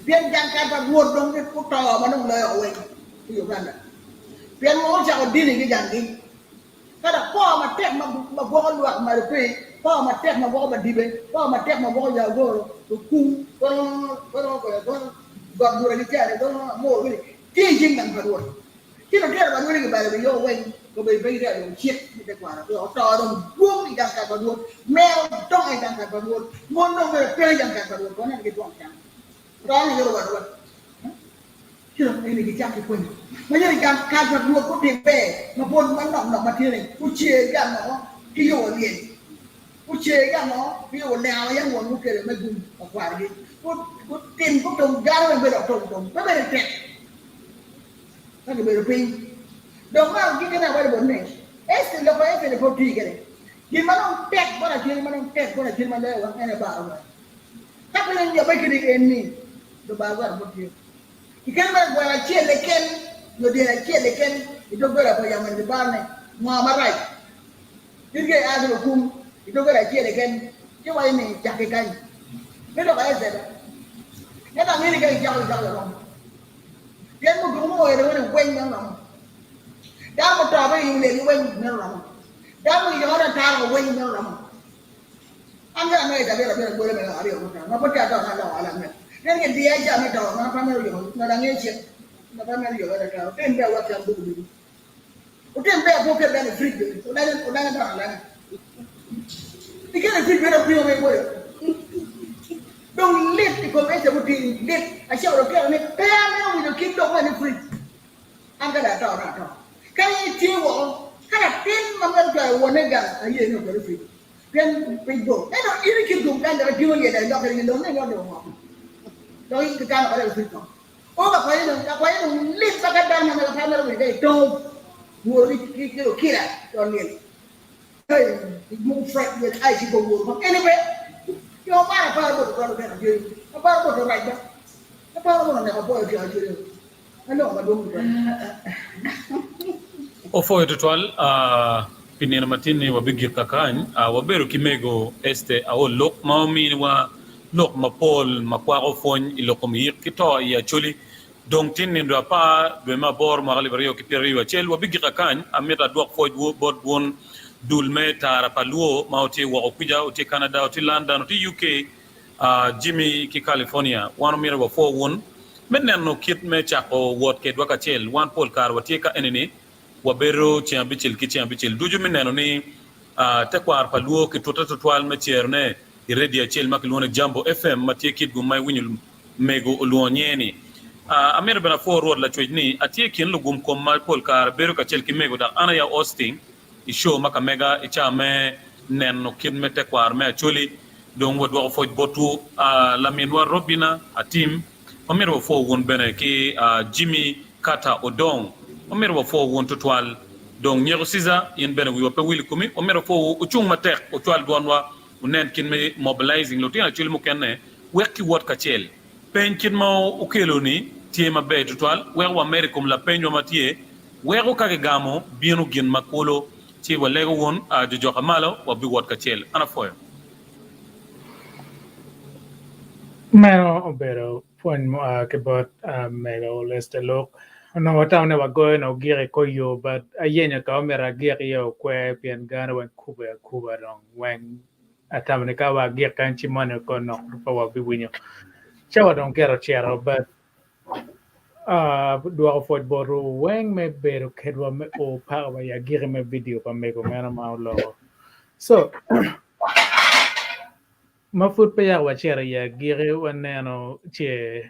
Pien gang kal pa Rwot dong oto ma dong loyo weng i Uganda. Pien ngo ocako dini ki ganggi. Ka dok kor matek ma gwoko lwak malo piny, kor matek ma gwoko Badibe, kor matek ma gwoko Nyagoro, Lukung, Got Bura ki Cale, Amor gini, tye i cing gang pa Rwot. Ci lutino pa Rwot gibalo wi yo weng, kobedo pe gitye ka lubo cik me tekwaro, pien oto dong dwong i gang kal pa Rwot, mero dongo i gang kal pa Rwot, mon dong bene pe i gang kal pa Rwot, kono ento gitwong cam. Oto ni yoto wa Rwot. Ci dong eni gicak ki pwonyo. Ma nyuto ni gang kal pa Rwot gutim ber ma pwod manok nok ma tye-ni, gucer gang woko ki yubo lyel, gucer gang woko ki yubo lenga ma yam won gukelo me gum pa kwarogi, gutim gutum dano weng pe dok tum tum, pe bedo tek ka gibedo piny. Dong ma agikkine awaco boti ni, Ester, lok pa Ester-ni pe oti kwede. Gin ma dong tek bot acel ma dong tek bot acel ma loyo weng en aye bar wek. Ka pe in iyobbe kadi en ni Lubanga gweno pud tye. Kikelo mere gweno acel keken nyo dyel acel keken i doggola pa yamo i bar-ne, ngo marac? Kit ka ia ki lukum i doggola acel keken ci waco ni cak ki kany. Me dok aye zeba. Ento angeyo ni ka icako icako laromo. Pien muduku mo ere wene weng meno romo. Dano muto bene yubo lyel weng meno romo. Dano mu yoto atara weng meno romo. An bene anongo i cabit abiro agwelo me lok aryo mukene ma pud peya ato ma aloko ala anywek. Pien gidiya i cawa me to ma pe amito yomo ngat angeyo cik ma pe amito yomo ata wutim ber wek cam dugu ducu. Wutim ber pe wuket dano i fridge bene wudanya wudanya dano alanya. Iketo i fridge bene dok pingo ma ibwoyo. Dong lit i kom Esta mutii lit acel oketo ni pe amito winyo kit lok man i fridge. An ka dong ato dong ato. Ka in itye woko ka latin ma mito cwalo wonne gang aye ni oket i fridge. Pien piny bor. Ento in i kit gum kany dok itingo lyel dok ilok kwede ni ilok dong ngo? Dok in kikano kwede i fridge kong. O ka kwanye dong ka kwanye dong lit ma ka dano ma pe mito winyo ka itongo woro ki ki lukila to lyel. Hey, move fresh with ice go woro kong. Anyway, yo aparo aparo bot otwalo bene ajoli. Aparo bot orac ba. Aparo bot oneko apoyo tyen ajoli. Aloko madwong tutwal. Opwoyo tutwal pi nino matin-ni wabigik kakany. Wabedo ki mego Esther Aol Luk ma ominiwa lok mapol ma kwako pwony i lok kom yik ki to i Acholi. Dong tin nino dwe apar dwe me aboro mwaka alip aryo ki pyeraryo acel wabigik kakany. Amito adwok pwoc bot wun dul me tara pa Luo ma wutye woko kwica, wutye Canada, wutye London, wutye UK, Jimmy ki California, wan omyero wapwo wun me neno kit me cako wot kedwa kacel. Wan pol kare watye ka eni-ni, wabedo ceng abicel ki ceng abicel ducu me neno ni tekwaro pa Luo kitute tutwal me cerone i redio acel ma kilwongo ni Jambo FM ma tye kitgum ma iwinyo mego olwongo nyinge-ni. Amito bene apwo Rwot Lacwec ni atye i kin lugum kom ma pol kare bedo kacel ki mego dok an aye a hosting i show ma ka mega i ca me neno kit me tekwaro me Acholi. Dong wadwoko pwoc botwu laminwa Robina Atim, wamito wapwo wun bene ki Jimmy Carter Odong, wamito wapwo wun tutwal. Dong Nyeko Caesar, in bene wiwa pe wil i komi, wamito wapwowu, wucung matek, wucwal dwonwa, wunen kit me mobilizing lutino Acholi mukene wek kiwot kacel. Peny kit ma wukelo-ni tye maber tutwal, weko wamedo i kom lapenywa ma tye, weko ka kigamo bino gin ma kulu, ci walego wun jojoka malo, wabiwot kacel. An apwoyo. Meno obedo pwony mua ki bot Mego Lester Luke. Onongo watamo ni wagoyo nongo ogik i kor yo but ayenyo ka omyero agik iye okwer pien gane weng kube akuba dong weng atamo ni ka wa agik kany ci moni ko nok pe wabiwinyo. Cawa dong gire ocito but dwoko pwoc botwu weng me bedo kedwa me o paka wa i agiki me vidio pa mego meno ma oloko. So ma pud peya wacito i agiki waneno ce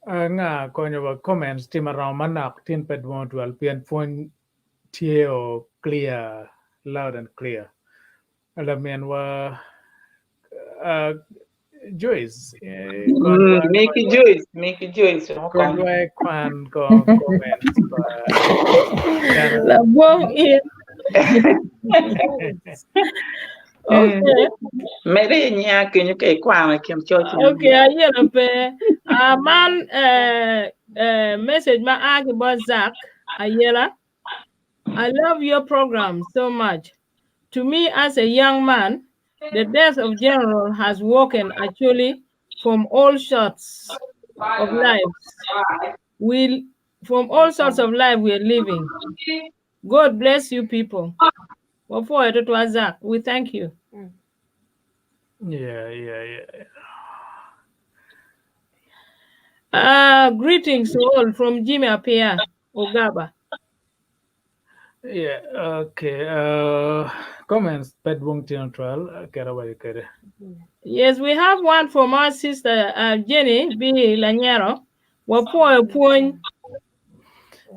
nga konyowa comments tye maromo manok tin pe dwong twal pien pwony tye o clear loud and clear. Laminwa Joyce, eh, Miki Joyce, Miki Joyce konywa i kwan kong comments pa Labwong in. Okay. Mede i nya kenyo ka ikwano i kin coc. Okay, ayelo pe. Uh, man eh, eh, message ma a ki bot Zach Ayela. I love your program so much. To me as a young man, The death of General has woken Acholi from all sorts of lives. We from all sorts of life we are living. God bless you people. Wapwoyo tutwal Zach. We thank you. Yeah. Greetings to all from Jimmy Apia, Ogaba. Yeah, okay. Comments pet wong tino twal kera wari kere. Yes, we have one from our sister Jenny B. Lanyero. Wapwoyo pwony.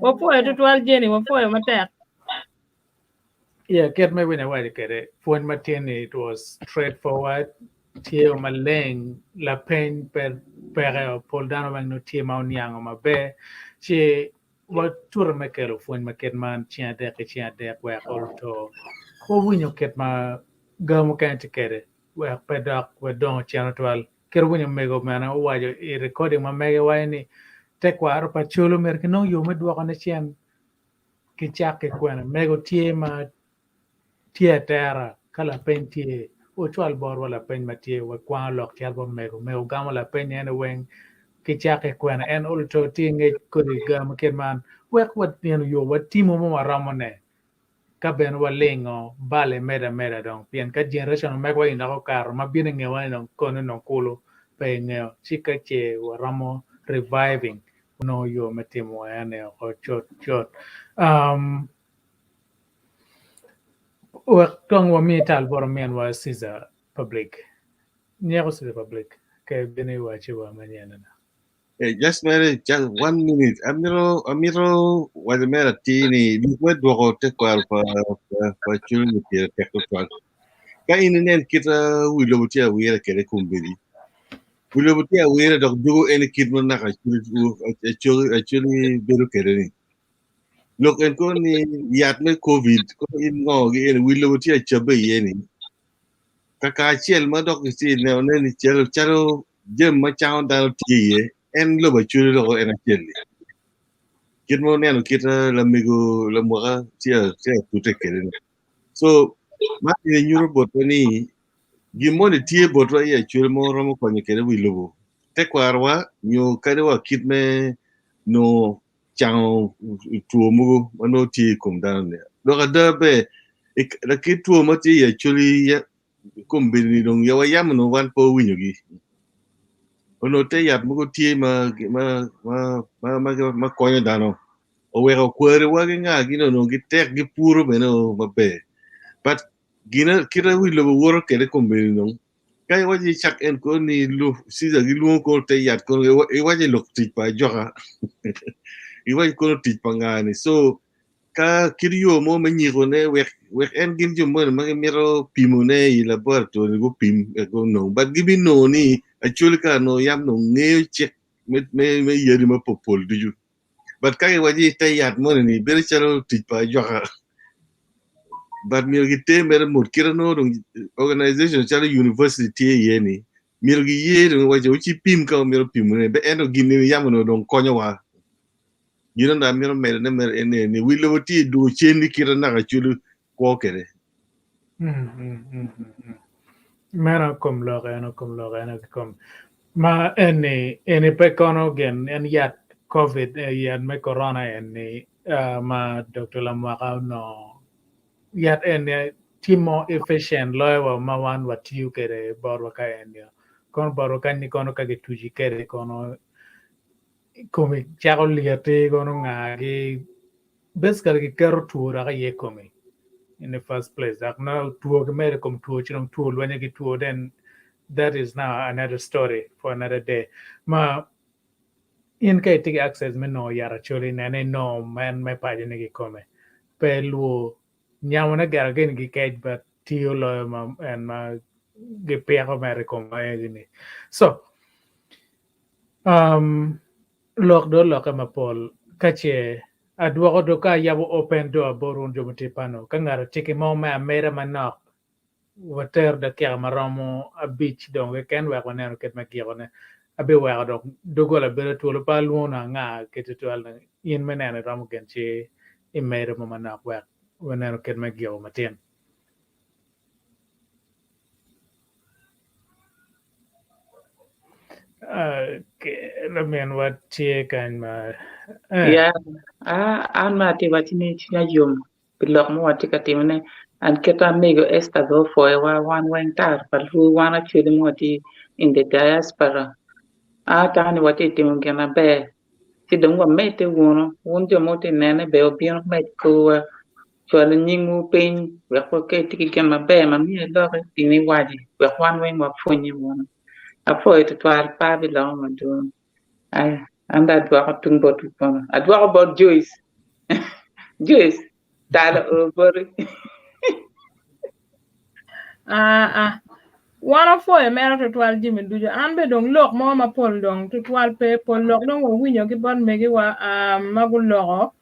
Wapwoyo tutwal Jenny, wapwoyo matek. Yeah, ket me winyo wari kere. Pwony matin it was straightforward. Tye maleng lapeny per peke pol dano weng no tye ma oniango maber. Ci watute me kelo pwony ma kit man ceng adek ki ceng adek wek oluto wawinyo kit ma ga mukene tye kede wek pe dok wadongo cen twal. Kit winyo mego mene owaco i recording ma mege waco ni tekwaro pa Acholi myero kinong yo me dwokone cen ki cak ki kwene. Mego tye ma tye atera ka lapeny tye ocwal botwa lapeny ma tye wakwango lok cito bot mego. Mego gamo lapeny ene weng ki cak ki kwene en oluto tye ngec kodi ga ma kit man wek waneno yo watimo mo waromone ka bene walingo bale medo ameda dong pien ka generation ma megwa ni dok okato ma bino i ngewa ni dong kono dong kulu pe ingeo ci ka ce waromo reviving onongo yo me timo ene oko cut cut. Wek dong wami tal bot ominwa Caesar Public. Nyeko Caesar Public ke bino iwaci wa manyen ena. Hey, just mere just one minute. Amito waco mere atir ni lok me dwoko tekwaro pa pa Acholi ni pire tek tutwal. Ka in inen kit wi lobo tye awira kwede kombeddi, wi lobo tye awira dok dugo en kit ma naka Acholi Acholi bedo kwede ni. Lok en kono ni yat me COVID kono in ngo gi eni wi lobo tye acabbe iye ni kaka acel ma dok itye neno ni calo calo jami ma cango dano tye iye en lobo Acholi dok en acel-li. Kit ma waneno kit lamego lamwaka tye tye atute kwede ni. So man eni nyuto botwa ni gin moni tye botwa i Acholi ma waromo konyo kwede wi lobo tekwarowa nyo kadi wa kit me nongo cango two mogo ma nongo tye i kom dano ni. Dok ada ber kit two ma tye i Acholi kombeddi ni dong wa yam onongo wan pe wawinyogi. Onongo te yat mogo tye ma ma ma ma ma, ma konyo dano oweko kwariwa ki nga gini onongo gitek gipuro bene maber. But gina kite wi lobo woto kwede kombeddi dong ka iwaco ni cak en kono ni Caesar gilwongo kono te yat kono iwaco lok tic pa ajoka iwaco kono tic pa nga ni so ka kit yo mo me nyikone wek wek en gin jo moni ma gimito pimone i laboratory gupim wek gunong but gibinongo ni Acholi ka onongo yam dong ngeyo cik me me me yadi mapopol ducu but ka giwaco ni te yat moni ni bedo calo tic pa ajoka but myero giter mere mot kite nongo dong organization calo university tye iye ni myero giye dong waco wuci pim ka wumito pimone be ento gin ni yam onongo dong konyowa gin onongo amito medone mere en ni wi lobo tye i dwogo cen ni kite naka Acholi kwo kwede. Meno kom lok eno kom lok eno kikom ma eni eni pe kono gin en yat covid yat me corona eni ma Dr. Lamwaka onongo yat eni tye more efficient loyo wa ma wan watiyo kwede botwa ka eni kono botwa kany kono ka gituci kwede kono komi cako lyeti kono ngagi basically giketo two dok iye komi in the first place dok nongo two gimedo i kom two ci dong two lwenyo ki two then that is now another story for another day ma in ka itye ki access me nongo yat Acholi nene inongo en me pacone kikome pe lwor nyamone gire gin gikec but tiyo loyo ma en ma gipiko mere i kom eni so lok dong olokke mapol ka ce adwoko dong ka ayabo open door bot wun jo ma tye pano ka ngato tye ki mo me ameda manok watero dakika maromo abic dong keken wek waneno kit me gikone abiweko dok doggola bedo twolo pe alwongo anga ki tutwal in me neno iromo gin ci imedo mo manok wek waneno kit me giko matin. Okay, laminwa tye kany ma Ya, an ma atye waci ni cwinya yom pi lok ma watye ka timone. An kit ma mego Esther bene opwoyowa wan weng tara pa luo wan acholi ma watye in the diaspora. An atamo ni watye ka timo gin maber ci dong wamedde wunu, wun jo ma wutye ka nene bene wubino med korwa cwalo nyingwu piny wek waketi ki gin maber ma myero iloki in iwaci wek wan weng wapwonye wunu. Apwoyo tutwal pe abiloko madwong. Aya, an dong adwoko tung botwu kono. Adwoko bot Joyce. Joyce, talo o boti. Ah, ah. Wan apwoyo mere tutwal jami ducu. An bene dong lok mo mapol dong tutwal pe. Pol lok dong wawinyo ki bot megiwa um, ma guloko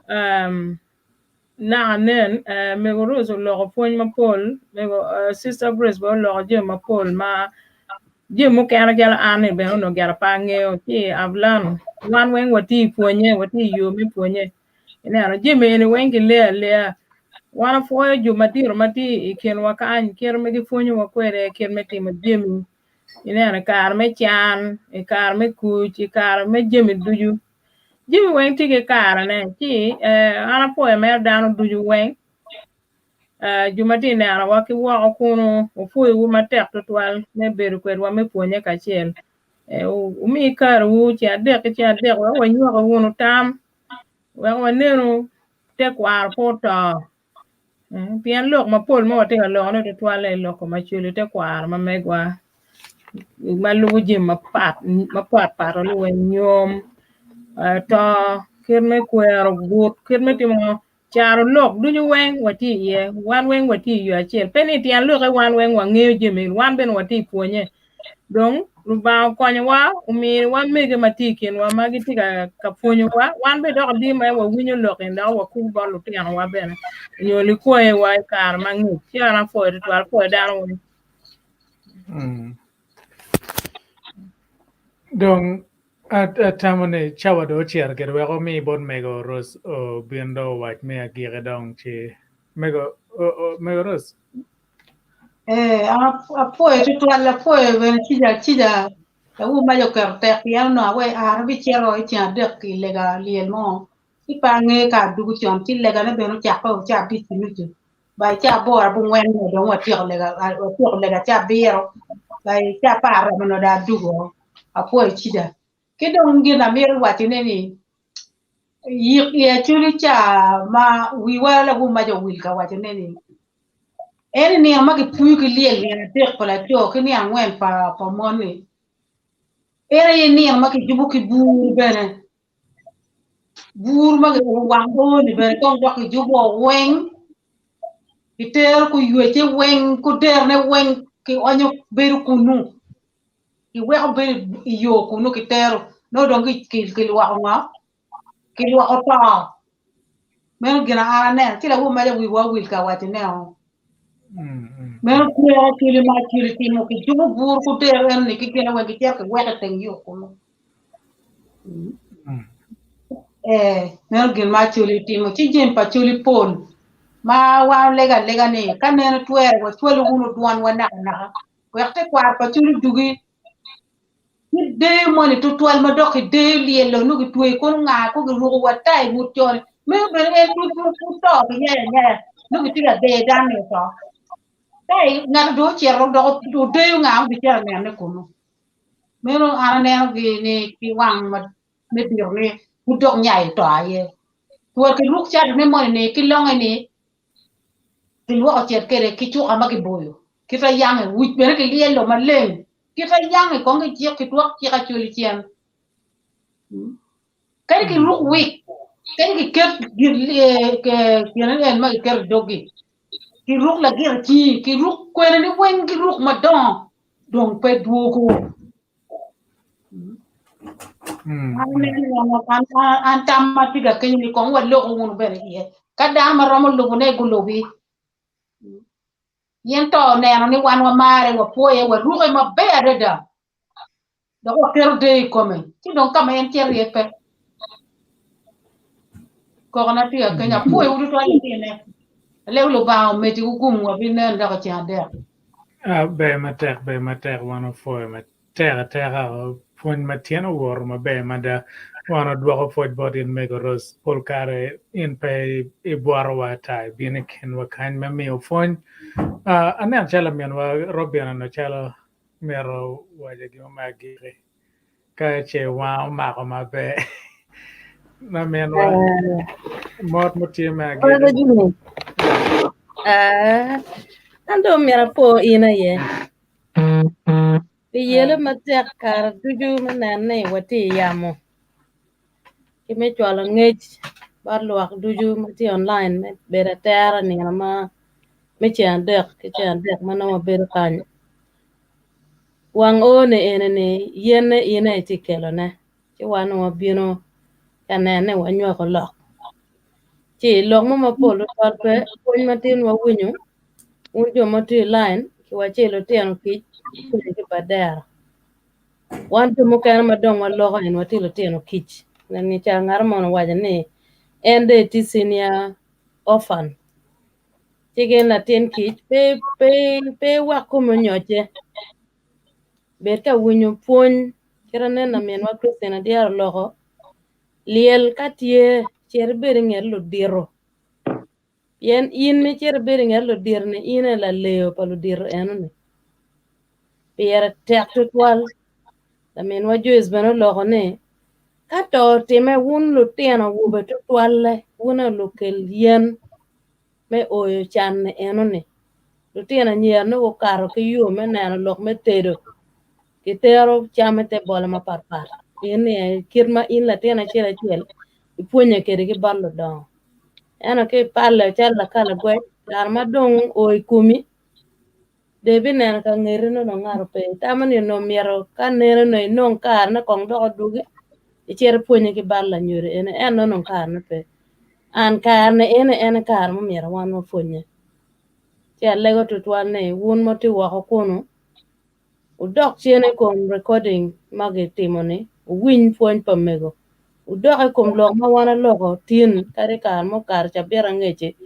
um, naka nen uh, mego Rose oloko pwony mapol, mego uh, Sister Grace bene oloko jami mapol ma jami mukene calo an ni bene onongo gire pe angeyo ci I've learned. Wan weng watye i pwonye, watye i yo me pwonye. Ineno jami eni weng gileyo aleya. Wan wapwoyo jo madito ma tye i kinwa kany kit ma gipwonyowa kwede kit me timo jami. Ineno i kare me can, i kare me kuc, i kare me jami ducu. Jami weng tye ki karene ci eh, an apwoyo mere dano ducu weng. Eh, jo ma tye ka nenowa ki woko kunu wapwoyowu matek tutwal me bedo kwedwa me pwonye kacel. Eh, wumi karewu ceng adek ki ceng adek wek wanywako wunu tam wek wanenu tekwaro pe oto. Pien lok mapol ma watye ka lokone tutwalle i lok kom Acholi tekwaro ma megwa ma lubo jami mapat mapatpat wa nyom, to, kit me kwero gut, kit me timo caro lok ducu weng watye iye wan weng watye i yo acel pe ni tyen lokke wan weng wangeyo jami wan bene watye i pwonye dong Lubanga okonyowa ominiwa mege ma tye i kinwa ma gitye ka, ka pwonyowa wan bene dok adi ma wawinyo lok eni dok wakubo bot lutinowa bene nyo likwayowa i kare ma ngec ci an apwoyo tutwal apwoyo dano weng. Mm. Dong atamo ni cawa dong ocito gire wek omi bot mego Rose obin dong owac me agiki dong ci mego mego Rose. Eh, apwoyo tutwal apwoyo bene cica cica awu mac oketo tek pien onongo awe an abicito i ceng adek i lega lyel mo ci pe angeyo ka adugo con ci legane bene ocakke o ca abic ki nucu By ca aboro abongwen onongo dong watyeko lega watyeko lega ca abiro by ca apar romo onongo dong adugo apwoyo cida. Ki dong gin amito wacone ni yik i Acholi ca ma wiwa lawu mac owil ka wacone ni en i nino ma kipuyo ki lyel nino adek pa laco ki nino angwen pa pa mon-ni en aye nino ma kijubo ki bur bene. Bur ma kiumo wang oo-ni bene kong dok kijubo weng, kitero ku ywece weng ku derone weng kionyo bedo kunu kiweko bedo i yo kunu kitero nongo dong kilwoko ngo kilwoko to meno gin ma an aneno ci lawor maca wiwa owil ka wacone o meno twero cwiny ma acwali timo kijubo bur ku dero enoni ki gine weng kicito kiweko i teng yo kunu. Ee, meno gin ma Acholi timo. Ci jami pa Acholi pol ma wan olego alega ni ka neno twere wacwalo wunu dwanwa nakanaka wek tekwaro pa Acholi odugi ki deyo moni tutwal ma dok kideyo lyelo nongo kitweyo kono nga ko kiruko wa tai ngut coni meno bene en pud pud to kinyayo anyaya nongo kitye ka deyo dano ni oto tai ngat dong ocito dok odeyo nga ma obicito nene kunu. Meno an aneno gi ni ki wang ma me diro ni pud dok nyayo to aye. Twol ki ruk cati ne moni ni ki longe ni kilwoko cet kede ki cuka ma kiboyo kita yange wic bene kilyelo maleng kita yange kong kicik kitwok cik acoli cen. Kadi kiruk wik kadi kiket gin gin en ma kiketo i doggi kiruk lagit i cingi kiruk kwene ni weng kiruk madongo dong pe dwogo. An tam ma tye ka kenyo ni kong waloko wunu bene iye. Ka dano ma romo lubone gulubi. Yen to oneno ni wan wamare, wapwoye, waruke maber adada. Dok waketo deyo i kome. Ci dong ka ma en cito iye pe. Kokona tye ka kenya. Apwoyowu tutwal litine. Alego Lubanga omeddiwu gum wabinen dok i ceng adek. Ah, ber matek, ber matek, wan opwoyo matek ateka. Pwony ma tyen owoto maber mada. Wan wadwoko pwoc bot in Mego Rose. Pol kare in pe ibwotowa ata ibino i kinwa kany me miyo pwony. Ah, aneno calo laminwa Robin onongo calo mito waco gin mo me agikki ka ce wanga omako maber. Laminwa mot mutye me Brother agikki. Jimmy. Ah, an dong myero apo in aye. Pi yele matek kare ducu me neno ni watye i yamo ki me cwalo ngec bot lwak ducu ma tye online me bedo atera i nino ma me ceng adek ki ceng adek ma nongo wabedo kany. Wang oo ni eni ni yene in aye itye kelone ci wan dong wabino ka neno ni wanywako lok. Ci lok mo mapol tutwal pe pwony matin wawinyo wun jo ma tye i line kiwaci lutino kic gipwonyo ki badera. Wan jo mukene ma dong waloko eni watye lutino kic ni ca ngat mo owaco ni en dong etye senior orphan ci gin latin kic pe pe pe iwek kome onyoce bed ka winyo pwony kit anen laminwa Christine Adyero oloko Lyel ka tye, cit ibed i nget ludito, pien in ma icito ibedo i nget ludito-ni in aye laleo pa ludito eno-ni. Pire tek tutwal. Laminwa Joyce bene oloko ni, ka to otimme wun lutino awobe tutwalle wun aye lukel yen me oyo can-ni eno-ni. Lutino anyira nongo gukato ki yo me neno lok me tedo, kitero cam i te bolo mapatpat. In ni kit ma in latin acel acel ipwonye kwede ki bot ludongo. Ento ka ipalle calo lakalagwec, kare ma dong oo i komi, dong ibineno ka ngeti nongo dong ngat ope. Itamo ni onongo myero ka nene onongo inong karene kong dok odwogi, icit ipwonye ki bal lanyodo eni, ento nongo dong karene pe. An karene eni en aye kare ma myero wan wapwonye. Ci alego tutwal ni wun ma wutye woko kunu, wudok cen i kom recording ma gitimo-ni, wuwiny pwony pa mego. Wudok i kom lok ma wan aloko tin kadi i kare mukato cabit angec-ci,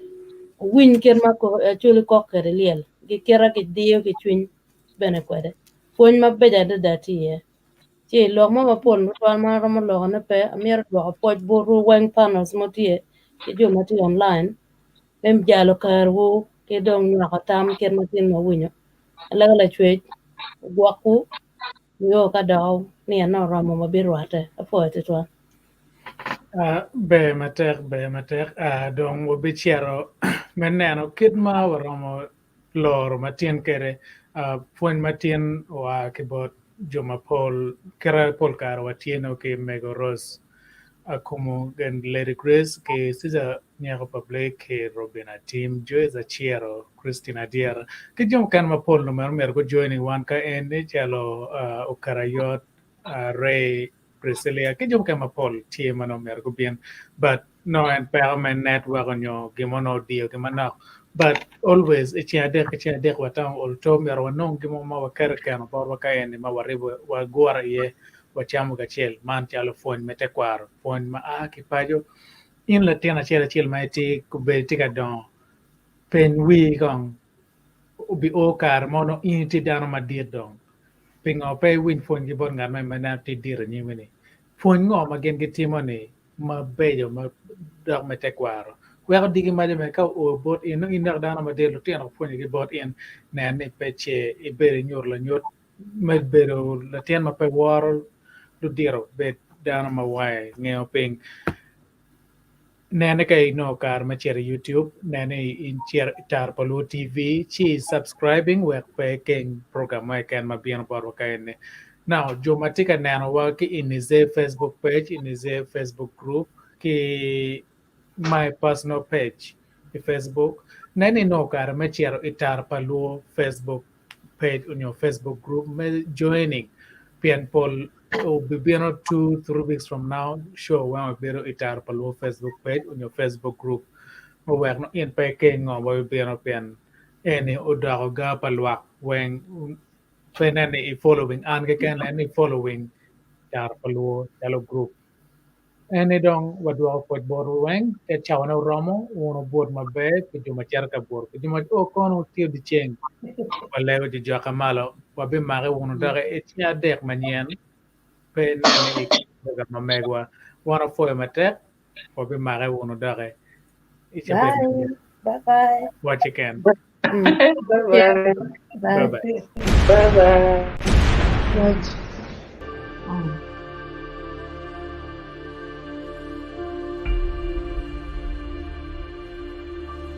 wuwiny kit ma Acholi kok kwede lyel ki kite gidiyo ki cwiny bene kwede. Pwony mabeco adada tye iye. Ci lok mo mapol tutwal ma aromo lokone pe, amito dwoko pwoc botwu weng panels ma tye ki jo ma tye online me jalo kerowu ki dong nywako tam kit ma tin wawinyo. Alego Lacwec ogwokwu nio ka doko nino oromo wabirwatte. Apwoyo tutwal. Uh, ber matek, ber matek. Uh, dong wabicito me neno kit ma waromo loro matin kwede. Uh, pwony matin oa ki bot jo mapol, kite pol kare watye nongo ki Mego Rose Akumu and Lady Grace ki Cesar Nyeko pa Blake ki Robin Atim, Joyce Aciero, Christine Adyera ki jo mukene mapol nongo meno myero gu joining wan ka eni calo uh, Okarayot, uh, Ray, Priscilla ki jo mukene mapol tye ma nongo myero gubin but nongo en peko me network onyo gin mo nongo odiyo gi manok but always i ceng adek ki ceng adek watamo olto myero wanong gin mo ma waketo keno botwa ka eni ma waribo waguro iye wacamo kacel. Man calo pwony me tekwaro, pwony ma a ki paco. In latin acel acel ma itye obedo itye ka dongo, peny wii kong obi o kare mo nongo in itye dano madit dong. Pingo pe iwiny pwony ki bot ngat mo ma ineno tye dit inyimi ni? Pwony ngo ma gin gitimo ni mabeco ma dok me tekwaro? Weko diki maco bene ka oo bot in nongo in dok dano madit lutino pwonyo ki bot in nen ni pe ce ibedo inyuto lanyut me bedo latin ma pe woro ludito bed dano ma wange ngeyo piny. Nene ka inongo kare me cito i YouTube, nene icito i Taro pa Luo TV ci i subscribing wek pe ikeng program mo keken ma bino botwa ka eni. Now, jo ma tye ka nenowa ki i Nize Facebook page, i Nize Facebook group, ki my personal page i Facebook, nene inongo kare me cito i Taro pa Luo Facebook page onyo Facebook group me joining pien pol obibino 2-3 weeks from now show weng obedo i Taro pa Luo Facebook page onyo Facebook group owek no in pe ikeng ngo ma bibino pien eni odoko ga pa lwak weng pe nen ni i following an keken nen ni following Taro pa Luo calo group. Eni dong wadwoko pwoc botwu weng ka cawane oromo wun wubut maber pi jo ma cito ka buto pi jo ma o kono tye dyeceng walego jojoka malo wabimake wunu doki i ceng adek manyen. pe nene i program ma megwa. Wan wapwoyo matek, wabimake wunu doki. I cabit Bye. manyen. Bye bye. Waci ken. Mm. Bye bye. Bye. Bye bye. Bye bye. Right. Mm.